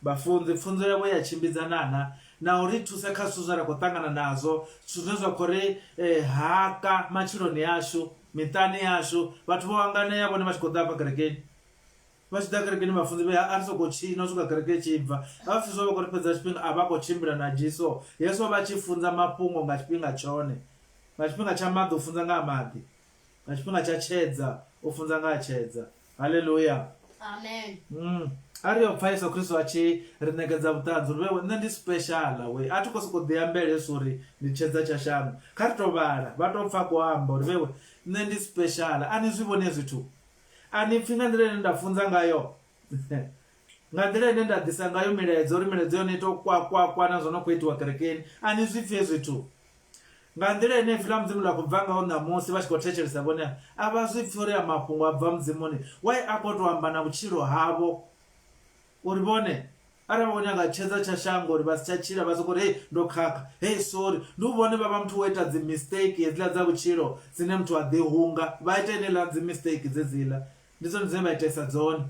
S1: vhafunzi pfunzo yavho ya tshimbidzanana na u ri thusa kha zwithu zwine ra khou ṱangana nazwo zwithu zwine zwa khou ri haka matshiloni ashu miṱani yashu vhathu vho hanganea vhone vha tshi khou ḓa hafha kerekeni. Vha tshi ḓa kerekeni vhafunzi vhe a ri sokou tshina u swika kereke i tshi bva. A vha pfi zwa vha khou ri fhedza tshifhinga a vha khou tshimbila na Jesu. Yesu o vha a tshi funza mafhungo nga tshifhinga tshone. Nga tshifhinga tsha maḓi u funza nga ha maḓi. Nga tshifhinga tsha tshedza u funza nga ha tshedza. Haleluya.
S2: Amen.
S1: A ri yo pfa Yesu Kristo a tshi ri ṋekedza vhuṱanzi uri vhewe nṋe ndi special we a thi khou sokou ḓiambela hezwi uri ndi tshedza tsha shango. Kha ri tou vhala vha tou pfa khou amba uri vhewe nṋe ndi special. A ni zwi vhoni hezwi zwithu? A ni pfi nga nḓila ine nda funza ngayo? Nga nḓila ine nda ḓisa ngayo milaedza uri milaedza yone i tou kwa kwa kwa na zwo no khou itiwa kerekeni. A ni zwi pfi hezwi zwithu? Nga nḓila ine Ipfi ḽa Mudzimu ḽa khou bva ngaho ṋamusi, vha tshi khou thetshelesa vhone, a vha zwi pfi uri a mafhungo a bva Mudzimuni. Why a khou tou amba na vhutshilo havho? Uri vhone, arali vha khou nyaga tshedza tsha shango uri vha si tsha tshila, vha sokou ri, Hei, ndo khakha. Hei, sorry. Ndi u vhone vha vha muthu wo ita dzi mistake hedziḽa dza vhutshilo dzine muthu a ḓi hunga. Vha ita heneiḽa dzi mistake dzedziḽa. Ndi dzone dzine vha itesa dzone.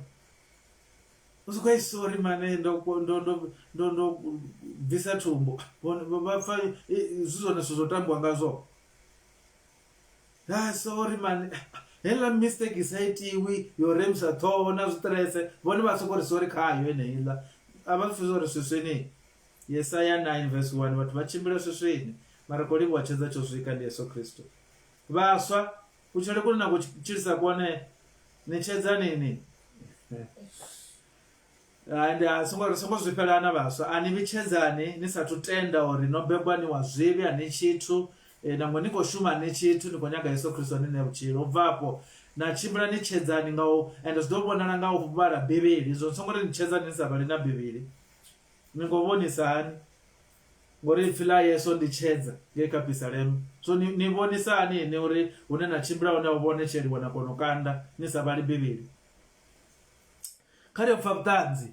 S1: U sokou hei sorry mani ndo ndo ndo ndo ndo bvisa thumbu. Vhone vha pfa zwi zwone zwithu zwo tambiwa ngazwo. Ah sorry mani heiḽa mistake i sa itiwi yo remisa ṱhoho na zwiṱirese vhone vha soko ri sorry khayo heneiḽa. A vha zwi pfi uri swiswini. Yesaya 9 verse 1 vhathu vha tshimbila swiswini mara khou livhuwa tshedza tsho swika ndi Yesu Kristo. Vhaswa kutshilele kune na khou tshilisa kwone ni tshedzani ni. Ende a songo ri songo zwifhelana vhaswa a ni vhitshedzani ni sathu tenda uri no bebwa ni wa zwivhi a ni tshithu nangwe ni khou shuma ni tshithu ni khou nyaga Yesu Kristo a ni ṋea vhutshilo u bva afho na tshimbila ni tshedzani nga u ende zwi ḓo vhonala nga u vhala Bivhili zwo songo ri ni tshedzani ni sa vhali na Bivhili ni khou vhonisa hani ngori ipfi ḽa Yesu ndi tshedza ngei kha Pisalema so ni, ni vhonisa hani ini uri hune na tshimbila hone ho vhonetsheliwa na kona u kanda ni sa vhali Bivhili Kha ri yo pfa vhuṱanzi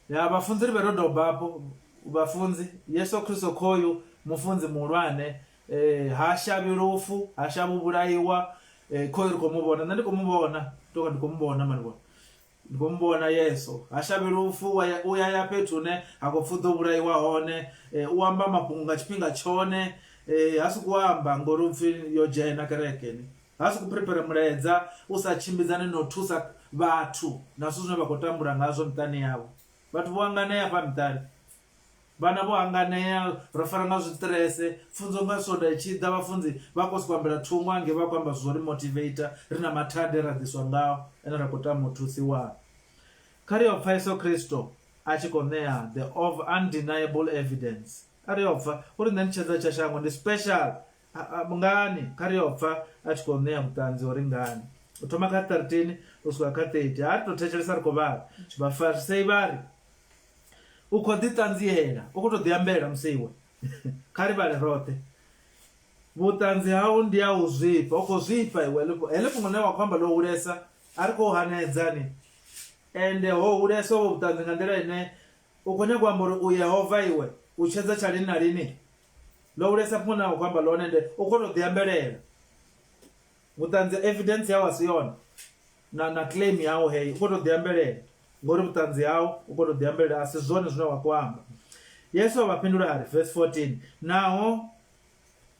S1: ya vhafunzi ri vhe ro doba afho vhafunzi Yesu Kristo khoyu mufunzi muhulwane eh, ha shavhi lufu ha shavhi u vhulaiwa eh, khoyu ri khou mu vhona nṋe ndi khou mu vhona toka ndi khou mu vhona mani vhona ndi khou mu vhona Yesu ha shavhi lufu u ya ya fhethu hune ha khou pfhi u ḓo vhulaiwa hone eh, u amba mafhungo nga tshifhinga tshone eh, ha sokou amba ngori upfhi yo dzhena kerekeni Ha sokou prepare mulaedza u sa tshimbidzani no thusa vhathu na zwithu zwine vha khou tambula ngazwo miṱani yavho. Vhathu vho hanganea hafha miṱani, vhana vho hanganea, ro fara nga zwiṱirese, pfunzo nga Swondaha i tshi ḓa vhafunzi vha khou sokou ambela thungo hangei vha khou amba zwithu zwo ri motivator ri na mathada e ra ḓiswa ngao ane ra khou tama u thusiwa. Kha ri yo pfa Yesu Kristo a tshi khou ṋea the of undeniable evidence. A ri yo pfa uri nṋe ndi tshedza tsha shango ndi special Ngani? Kha ri yo pfa a tshi khou ṋea vhuṱanzi uri ngani. U thoma kha 13 u swika kha 30. Ha ri tou thetshelesa ri khou vhala. Vhafarisei vha ri, U khou ḓiṱanziela, u khou tou ḓiambela musiwe. Kha ri vhale roṱhe. Vhuṱanzi hau ndi ha u zwifha. U khou zwifha iwe. Heḽi fhungo ḽine wa khou amba ḽo hulesa, a ri khou hanedza ni. Ende ho hulesa uvho vhuṱanzi nga nḓila ine u khou nyaga u amba uri u Yehova iwe, u tshedza tsha lini na lini. Ḽo hulesa fhungo ḽine wa khou amba ḽone ende u khou tou ḓiambelela. Vhuṱanzi evidence yau a si yone na na claim yau heyi u khou tou ḓiambelela ngori vhuṱanzi hau u khou tou ḓiambelela a si zwone zwine wa khou amba. Yesu a vha fhindula a ri, verse 14, Naho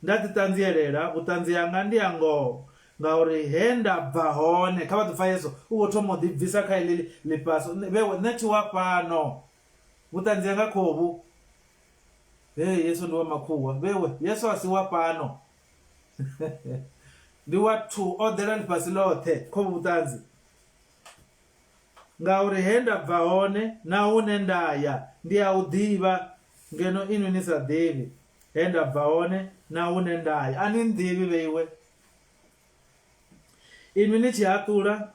S1: nda ḓiṱanzielela, vhuṱanzi hanga ndi ha ngoho, ngauri he nda bva hone, kha vha ḓo pfa Yesu u khou thoma u ḓibvisa kha heḽi ḽifhasi, vhewe nṋe thi wa fhano, vhuṱanzi hanga khovhu. Hey, Yesu ndi wa makhuwa. Vhewe, Yesu a si wa fhano. Ndi wa thu, o ḓela ḽifhasi ḽoṱhe, khovhu vhuṱanzi. Ngauri he nda bva hone na hune nda ya ndi a u ḓivha, ngeno inwi ni sa ḓivhi he nda bva hone na hune nda ya. A ni nḓivhi vheiwe. Inwi ni tshi haṱula,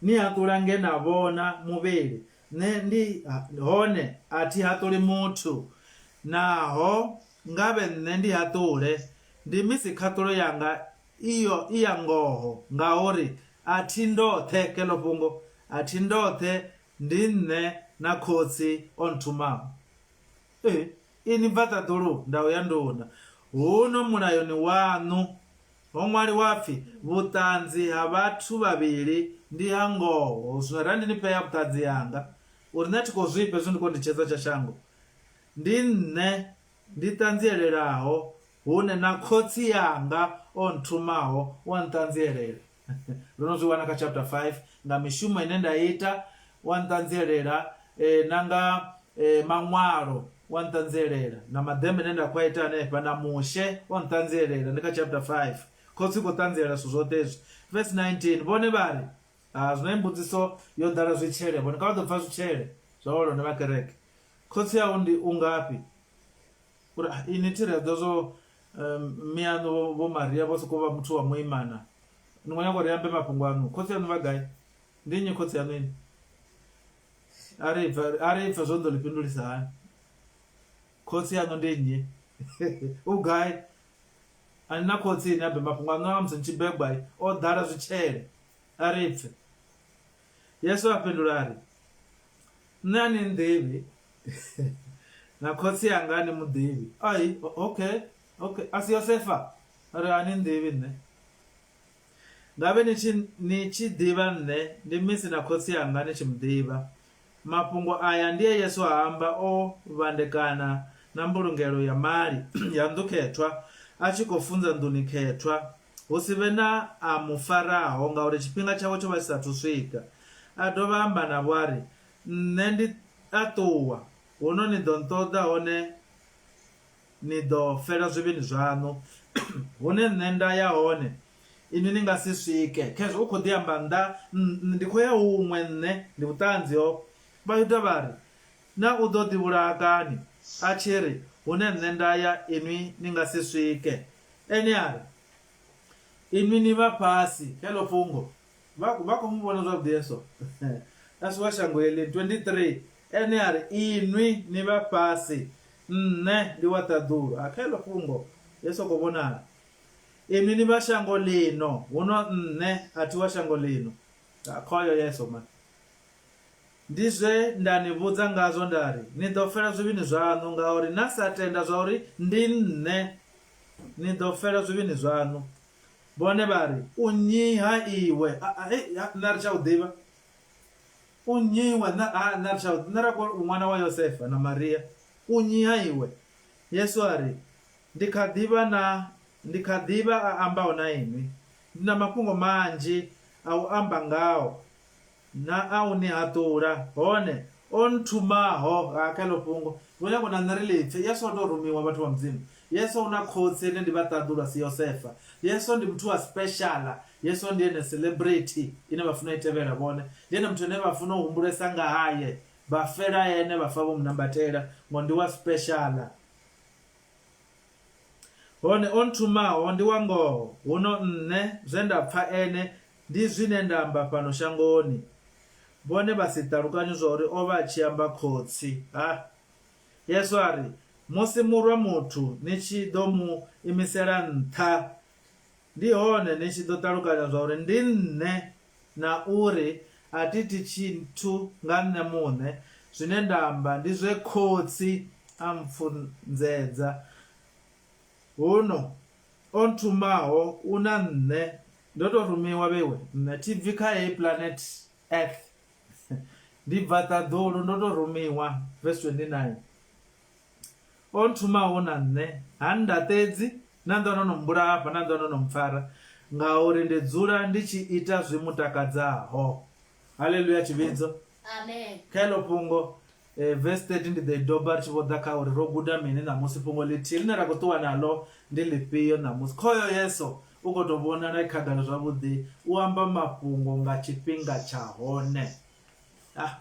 S1: ni haṱula nge na vhona muvhili, Nṋe ndi hone a thi haṱuli muthu. Naho ngavhe nṋe ndi haṱule, ndi misi khaṱulo yanga iyo i ya ngoho, ngauri a thi ndoṱhe, kheḽo fhungo, a thi ndoṱhe, ndi nṋe na Khotsi o nthumaho. Ee, inwi bva ṱaḓulu, ndau ya nduna. Huno mulayoni waṋu Ho ṅwaliwa pfi, Vhuṱanzi ha vhathu vhavhili ndi ha ngoho. Zwino arali ndi ni fhe vhuṱanzi hanga, uri nṋe a thi khou zwifha hezwi ndi khou ndi tshedza tsha shango, ndi nṋe ndi ṱanzielelaho, hune na Khotsi anga o nthumaho u a nṱanzielela. Ro no zwi wana kha chapter 5, nga mishumo ine nda ita, wa nṱanzielela na nga maṅwalo wa nṱanzielela na maḓembe ane nda khou a ita hanefha na Mushe o nṱanzielela ndi kha chapter 5 khotsi u khou ṱanziela zwithu zwoṱhe hezwi verse 19 vhone vha ri ha zwino mbudziso yo ḓala zwitshele vhone kha vha ḓo pfa zwitshele zwa vhahulwane vha kereke khotsi au ndi u ngafhi uri ah, ini thi ri a ḓo zwo miaṋu vho Maria vho sokou vha muthu wa muimana ni khou nyaga uri ambe mafhungo aṋu khotsi aṋu vha gai ndi nnyi khotsi aṋu ini a ri pfa a ri pfa zwo ḓo ḽi fhindulisa hani khotsi aṋu ndi nnyi u gai a ni na khotsi ini ambe mafhungo aṋu a musi ni tshi bebwa o ḓala zwitshele a ri pfe Yesu a fhindula a ri nṋe a ni nḓivhi na khotsi anga a ni mu ḓivhi ai okay okay a si Yosefa a ri a ni nḓivhi nṋe Ngavhe ni tshi, ni tshi ḓivha nṋe, ndi misi na Khotsi anga ni tshi mu ḓivha. Mafhungo aya ndi e Yesu a amba o vhandekana na mbulungelo ya mali ya nnḓu khethwa, a tshi khou funza nḓuni khethwa. Hu si vhe na a mu faraho, ngauri tshifhinga tshawe tsho vha tshi sa athu swika. A dovha a amba navho a ri, Nṋe ndi a ṱuwa, huno ni ḓo nṱoḓa, hone Ni ḓo fela zwivhini zwaṋu. Hune nṋe nda ya hone, inwi ni nga si swike. Khezwo u khou ḓi amba nnḓa, ndi khou ya huṅwe nṋe. Ndi vhuṱanzi ho. Vhayuda vha ri, Na u ḓo ḓivhulaha kani, a tshi ri, Hune nṋe nda ya, inwi ni nga si swike? Ene a ri, Inwi ni vha fhasi. Kha heḽo fhungo, vha, vha khou mu vhona zwavhuḓi Yesu. A si wa shango heḽi. 23, Ene a ri, Inwi ni vha fhasi. Nṋe ndi wa ṱaḓulu. A kha heḽo fhungo, Yesu u khou vhonala. Inwi ni vha shango ḽino, huno nṋe a thi wa shango ḽino. A khoyo Yesu, man. Ndi zwe nda ni vhudza ngazwo nda ri, ni ḓo fela zwivhini zwaṋu, ngauri na sa tenda zwauri ndi Nṋe, ni ḓo fela zwivhini zwaṋu. Vhone vha ri, U nnyi-ha iwe? A, a, hei, nṋe a ri tsha u ḓivha. U nnyi iwe? Nṋe a, nṋe a thi tsha u, nṋe ra khou ri u ṅwana wa Yosefa na Maria. U nnyi ha iwe? Yesu a ri, Ndi kha ḓi vha na, ndi kha ḓi vha a ambaho na inwi. Ndi na mafhungo manzhi a u amba ngao na a u ni haṱula, hone o nthumaho, ha kha heḽo fhungo, ndi khou nyaga u na nṋe ri ḽi pfe. Yesu o tou rumiwa, vhathu vha Mudzimu. Yesu u na Khotsi, ene ndi vha ṱaḓulu, a si Yosefa. Yesu ndi muthu wa special. Yesu ndi ene celebrity ine vha funa u i tevhela vhone. Ndi ene muthu ane vha funa u humbulesa nga haye, vha fela ene, vha fa vho mu nambatela ngori ndi wa special. Hone o nthumaho ndi wa ngoho, huno nṋe zwe nda pfa ene ndi zwine nda amba fhano shangoni. Vhone vha si ṱalukanye zwauri o vha a tshi amba Khotsi. Ha! Yesu a ri, Musi Murwa muthu ni tshi ḓo mu imisela nṱha, Ndi hone ni tshi ḓo ṱalukanya zwauri ndi Nṋe, na uri a thi iti tshithu nga Nṋe muṋe, zwine nda amba ndi zwe Khotsi a mpfunzedza. Huno o nthumaho u na Nṋe. Ndo tou rumiwa vheiwe, nṋe thi bvi kha heyi planet Earth, ndi bva ṱaḓulu, ndo tou rumiwa. Verse 29. O nthumaho u na nṋe, ha nndaṱedzi, na nnḓa no no mmbulaha hafha, na nnḓa no no mpfara, ngauri ndi dzula ndi tshi ita zwi mu takadzaho. Haleluya tshivhidzo.
S2: Amen.
S1: Kha heḽo fhungo eh, verse 30 ndi ḓo i doba ri tshi vho ḓa kha uri ro guda mini ṋamusi. Fhungo ḽithihi ḽine ra khou ṱuwa naḽo ndi ḽifhio ṋamusi? Khoyo Yesu u khou tou vhonala e khagala zwavhuḓi, u amba mafhungo nga tshifhinga tsha hone. Ah,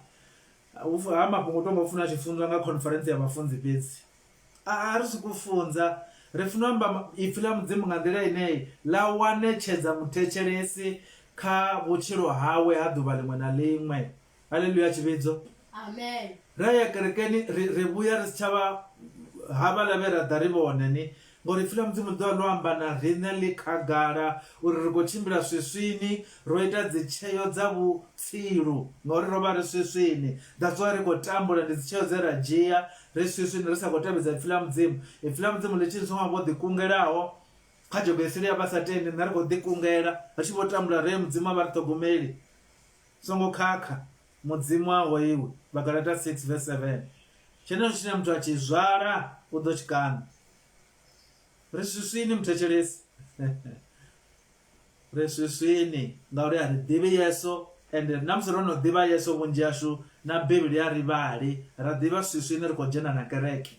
S1: Ha mafhungo u tonga u funa a tshi funzwa nga khonferentsi ya vhafunzi fhedzi. A ri sokou funza, ri funa u amba ipfi ḽa Mudzimu nga nḓila ine ḽa wanetshedza muthetshelesi kha vhutshilo hawe ha ḓuvha ḽiṅwe na ḽiṅwe. Haleluya tshivhidzo.
S2: Amen.
S1: Ra ya kerekeni ri ri vhuya ri si tsha vha havhaḽa vhe ra ḓa ri vhone ni. Ngauri Ipfi ḽa Mudzimu ḽi ḓo vha ḽo amba na riṋe ḽi khagala uri ri khou tshimbila swiswini, ro ita dzitsheo dza vhutsilu ngauri ro vha ri swiswini. That's why ri khou tambula, ndi dzitsheo dze ra dzhia ri swiswini ri sa khou tevhedza Ipfi ḽa Mudzimu. Ipfi ḽa Mudzimu ḽi tshi ni songo vha vho ḓikungelaho kha dzhogo ya vha sa tendi, nṋe ri khou ḓikungela ri tshi vho tambula ri Mudzimu a vha ri ṱhogomeli. Songo khakha, Mudzimu a ho iwe. Vhagalata 6 verse 7. Tshenetsho tshine muthu a tshi zwala u ḓo tshi kaṋa. Ri swiswini muthetshelesi. Ri swiswini ngauri a ri ḓivhi Yesu, Ende na musi ro no ḓivha Yesu vhunzhi hashu na Bivhili a ri vhali, ra ḓivha swiswi ine ri khou dzhena na kereke.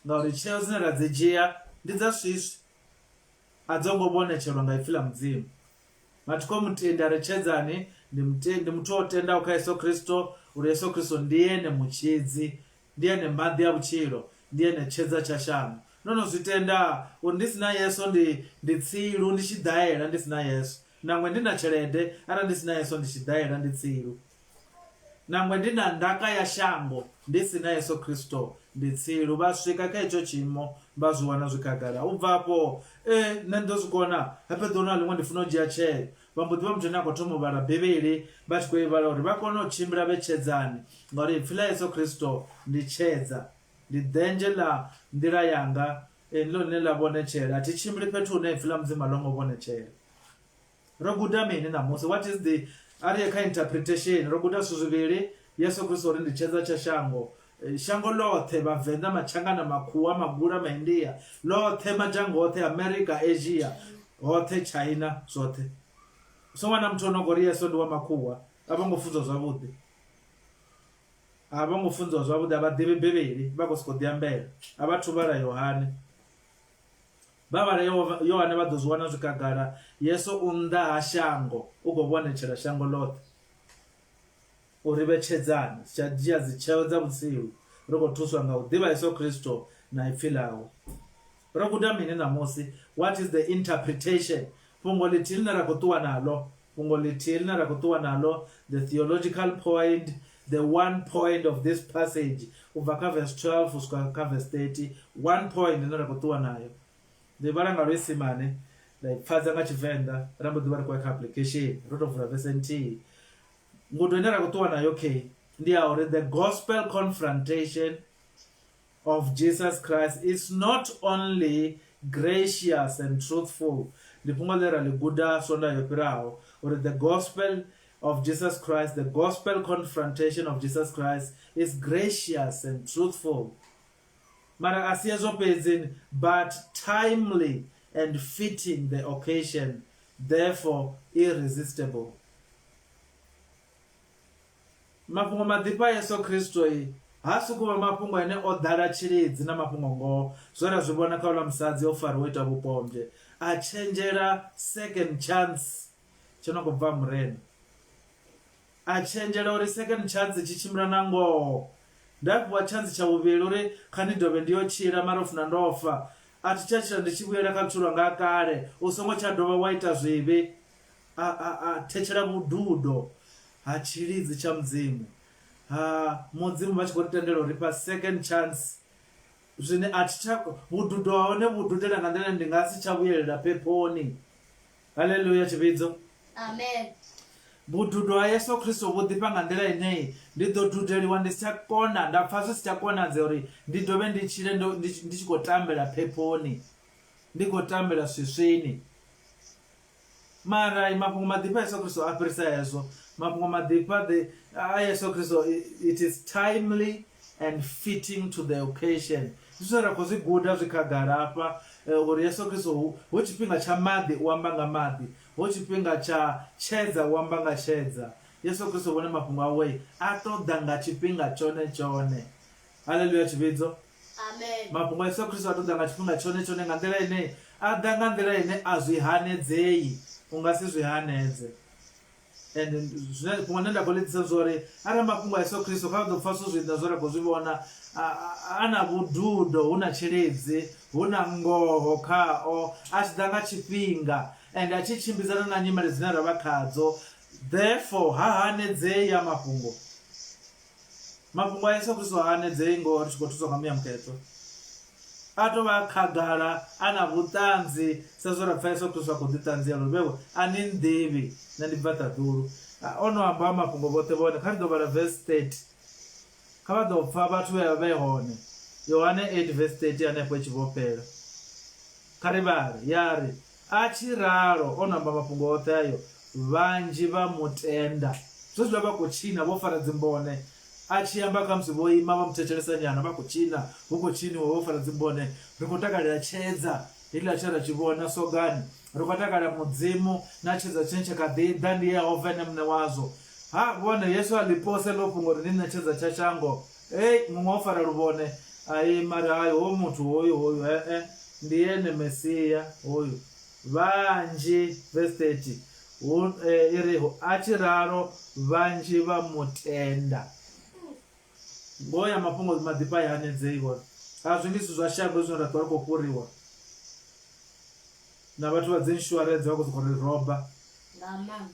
S1: Ngauri tsheo dzine ra dzi dzhia ndi dza swiswi, a dzo ngo vhonetshelwa nga Ipfi ḽa Mudzimu. Mathukho mutendi a re tshedzani ndi mutendi, muthu o tendaho kha Yesu Kristo uri Yesu Kristo ndi ene mutshidzi, ndi ene maḓi a vhutshilo, ndi ene tshedza tsha shango. Ndo no zwi tenda uri ndi si na Yesu ndi ndi tsilu, ndi tshiḓaela ndi si na Yesu. Nangwe ndi na tshelede, arali ndi si na Yesu ndi tshiḓaela, ndi tsilu. Nangwe ndi na ndaka ya shango, ndi si na Yesu Kristo, ndi tsilu. Vha swika kha hetsho tshiimo, vha zwi wana zwi khagala. U bva afho, ee, nṋe ndi ḓo zwi kona. Habe ḓuvha na ḽiṅwe ndi funa u dzhia tsheo. Vha mbo ḓi vha muthu ane a khou thoma u vhala Bivhili, vha tshi khou i vhala uri vha kone u tshimbila vhe tshedzani, ngauri Ipfi ḽa Yesu Kristo ndi Tshedza. Ndi ḓenzhe ḽa nḓila yanga, ee, ndi ḽone ḽine ḽa vhonetshela. A thi tshimbili fhethu hune Ipfi ḽa Mudzimu a ḽo ngo vhonetshela. Ro guda mini ṋamusi? What is the A ri ye kha interpretation. Ro guda zwithu zwivhili. Yesu Kristo uri ndi tshedza tsha shango. Shango ḽoṱhe, Vhavenḓa, Matshangana, Makhuwa, Magula, Maindia, ḽoṱhe, madzhango oṱhe, America, Asia, hoṱhe, China, zwoṱhe. U songo wana muthu o no khou ri Yesu ndi wa makhuwa. A vho ngo funzwa zwavhuḓi. A vho ngo funziwa zwavhuḓi, a vha ḓivhi Bivhili, vha khou sokou ḓiambela. A vha thu vhala Yohane. Vha vhala Yohane vha ḓo zwi wana zwi khagala, Yesu u nnḓa ha shango, u khou vhonetshela shango ḽoṱhe. U ri vhe tshedzani, si tsha dzhia dzitsheo dza vhutsilu, ri khou thuswa nga u ḓivha Yesu Kristo na Ipfi ḽawe. Ro guda mini ṋamusi? What is the interpretation? Fhungo ḽithihi ḽine ra khou ṱuwa naḽo, fhungo ḽithihi ḽine ra khou ṱuwa naḽo, the theological point, the one point of this passage, u bva kha verse 12 u swika kha verse 30, one point ine ra khou ṱuwa nayo. Ndi vhala nga Luisimane, nda i pfadza nga Tshivenḓa, ra mbo ḓi vha ri khou ya kha application, ro tou vula verse nthihi. Ngudo ine ra khou ṱuwa nayo key ndi ya uri the gospel confrontation of Jesus Christ is not only gracious and truthful. Ndi fhungo ḽe ra ḽi guda Swondaha yo fhiraho uri the gospel of Jesus Christ, the gospel confrontation of Jesus Christ is gracious and truthful. Mara a si hezwo fhedzi, but timely and fitting the occasion, therefore irresistible. Mafhungo maḓifha a Yesu Kristo ha sokou vha mafhungo ane o ḓala tshilidzi na mafhungo-ngoho, zwe ra zwi vhona kha uḽa musadzi o fariwa o ita vhupombwe, a tshenzhela second chance tsho no khou bva ha Murena. A tshenzhela uri second chance tshi tshimbila na ngoho. Nda fhiwa chance tsha vhuvhili uri kha ndi dovhe ndi yo tshila mara u funa ndo fa. A thi tsha tshila ndi tshi vhuyela kha vhutshilo hanga ha kale. U songo tsha dovha wa ita zwivhi. A, a, a thetshela vhududo ha tshilidzi tsha Mudzimu. Ha, Mudzimu vha tshi khou ri tendela u ri fha second chance. Zwine a thi tsha, vhududo ha hone vhu dudela nga nḓila ine ndi nga si tsha vhuyelela phephoni. Haleluya, tshivhidzo.
S2: Amen.
S1: Vhududo ha Yesu Kristo vhu ḓifha nga nḓila ine ndi ḓo dudeliwa ndi si tsha kona, nda pfa zwi si tsha konadzea uri ndi dovhe ndi tshile ndo, ndi, ndi tshi khou tambela phephoni, ndi khou tambela swiswini. Mara mafhungo maḓifha a Yesu Kristo a fhirisa hezwo. Mafhungo maḓifha the a Yesu Kristo it is timely and fitting to the occasion. Ndi zwine ra khou zwi guda zwi khagala hafha eh, uri Yesu Kristo hu, hu tshifhinga tsha maḓi u amba nga maḓi, hu tshifhinga tsha tshedza u amba nga tshedza. Yesu Kristo vhone mafhungo awe a ṱoḓa nga tshifhinga tshone tshone. Haleluya tshivhidzo.
S2: Amen.
S1: Mafhungo a Yesu Kristo a ṱoḓa nga tshifhinga tshone tshone nga nḓila ine a ḓa nga nḓila ine a zwi hanedzei, u nga si zwi hanedze. And zwine fhungo ḽine nda khou ḽi ḓisa zwa uri arali mafhungo a Yesu Kristo kha vha ḓo pfa zwithu zwiṋa zwe ra khou zwi vhona a na vhududo, hu na tshilidzi, hu na ngoho khao, a tshi ḓa nga tshifhinga and a tshi tshimbidzana na nyimele dzine ra vha khadzo therefore ha hanedzei ya mafhungo. Mafhungo a Yesu Kristo ha hanedzei ngoho ri tshi khou thuswa nga Muya Mukhethwa. A tou vha khagala, a na vhuṱanzi sa zwe ra pfa Yesu Kristo a khou ḓiṱanziela uri vhewe a ni nnḓivhi, nṋe ndi bva ṱaḓulu. O no amba mafhungo vhoṱhe vhone, kha ri ḓo vhala verse 30. Kha vha ḓo pfa vhathu vhe vha vhe hone. Yohane 8 verse 30 hanefho i tshi vho fhela. Kha ri vhale, ya ri, A tshi ralo, o no amba mafhungo oṱhe ayo, vhanzhi vha mu tenda. Zwezwiḽa vha khou tshina vho fara dzimbone, a tshi amba khamusi vho ima vha mu thetshelesa nyana, vha khou tshina, hu khou tshiniwa vho fara dzimbone, ri khou takalela tshedza. Hetshiḽa tshe ra tshi vhona sogani, ri khou takala Mudzimu na tshedza tshine tsha kha ḓi ḓa, ndi Yehova ene muṋe wazwo. Ha, vhone, Yesu a ḽi pose heḽo fhungo uri ndi nṋe tshedza tsha shango. Hei, muṅwe o fara luvhone, a ima, a ri, Hai, hoyu muthu, hoyu, hoyu, he-e, ndi ene Mesia, hoyu. Vhanzhi, verse 30, hu, i ri, a tshi ralo, vhanzhi vha mu tenda. Ngoho ya mafhungo maḓifha a i hanedzei vhone. A zwi ngi zwithu zwa shango hezwi zwine ra ṱwa ri khou fhuriwa na vhathu vha dzi inshuarentse vha khou sokou ri roba.
S2: Nga maanḓa.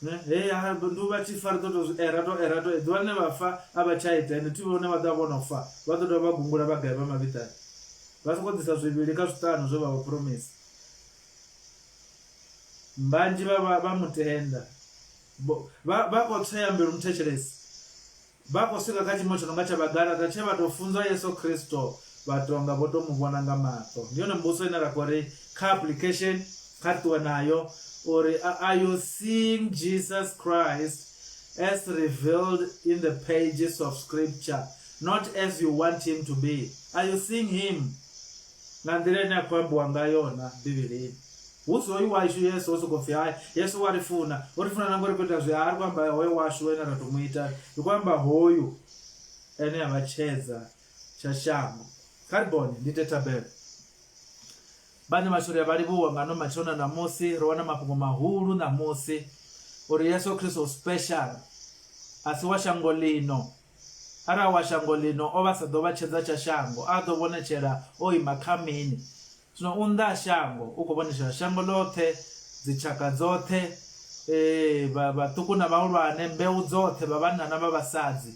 S1: Ne, hei ha ndi u vha tshi fa ri ḓo tou zwi era to era to ḓuvha ḽine vha fa a vha tsha ita ende thi vhone vha ḓo vha vho no fa vha ḓo dovha vha gungula vha gai vha mavhiḓani. Vha sokou ḓisa zwivhili kha zwiṱanu zwe vha vha phuromisa. Vhanzhi vha vha vha mu tenda. Vha vha khou tswea mbilu muthetshelesi. Vha khou swika kha tshiimo tsho no nga tsha Vhagalata tshe vha tou funzwa Yesu Kristo vha tou nga vho tou mu vhona nga maṱo. Ndi yone mbudziso ine ra khou ri kha application kha ri ṱuwe nayo uri are you seeing Jesus Christ as revealed in the pages of scripture not as you want him to be? Are you seeing him nga nḓila ine a khou ambiwa ngayo na Bivhilini? Hu si hoyu washu Yesu wo sokou pfi hai Yesu u a ri funa, u ri funa nangwe ri khou ita zwi, ha ri khou amba hoyo washu ene ra tou mu ita, ri khou amba hoyu ene a vha tshedza tsha shango. Kha ri bone ndi ite thabelo. Vhaṋe vhashu ri a vha livhuwa nga ano matsheloni a ṋamusi, ro wana mafhungo mahulu ṋamusi uri Yesu Kristo u special, a si wa shango ḽino. Arali wa shango ḽino o vha sa ḓo vha tshedza tsha shango, a ḓo vhonetshela o ima kha mini? Zwino u nnḓa ha shango, u khou vhonetshela shango ḽoṱhe, dzitshaka dzoṱhe, ee, vha, vhaṱuku na vhahulwane, mbeu dzoṱhe, vha vhanna na vha vhasadzi,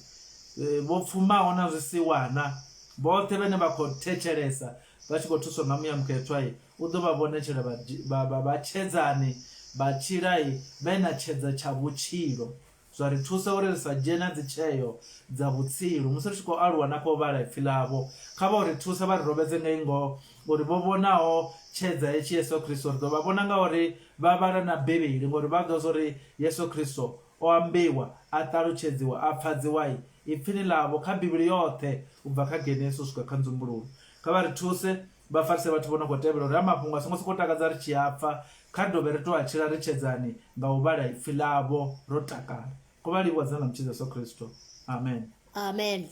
S1: vho pfumaho na zwisiwana, vhoṱhe vhane vha khou thetshelesa vha tshi khou thuswa nga Muya Mukhethwa, u ḓo vha vhonetshela vha, vha, vha, vha tshedzani, vha tshila vhe na tshedza tsha vhutshilo. Zwa ri thusa uri ri sa dzhie na dzitsheo dza vhutsilu musi ri tshi khou aluwa na khou vhala Ipfi ḽavho. Kha vha u ri thusa vha ri rovhedze ngei ngoho uri vho vhonaho tshedza hetshi Yesu Kristo ri ḓo vha vhona ngauri vha vhala na Bivhili ngori vha ḓo zwa uri Yesu Kristo o ambiwa, a ṱalutshedziwa, a pfadziwa Ipfini ḽavho kha Bivhili yoṱhe u bva kha Genesi u swika kha Nzumbululo. Kha vha ri thuse vha farise vhathu vho no khou tevhela uri ha mafhungo a songo sokou takadza ri tshi a pfa, Kha ri dovhe ri tou a tshila ri tshedzani nga u vhala Ipfi ḽavho ro takala. Kho vha livhuwa dzinani ḽa Mutshidzi Yesu Kristo. Amen.
S2: Amen.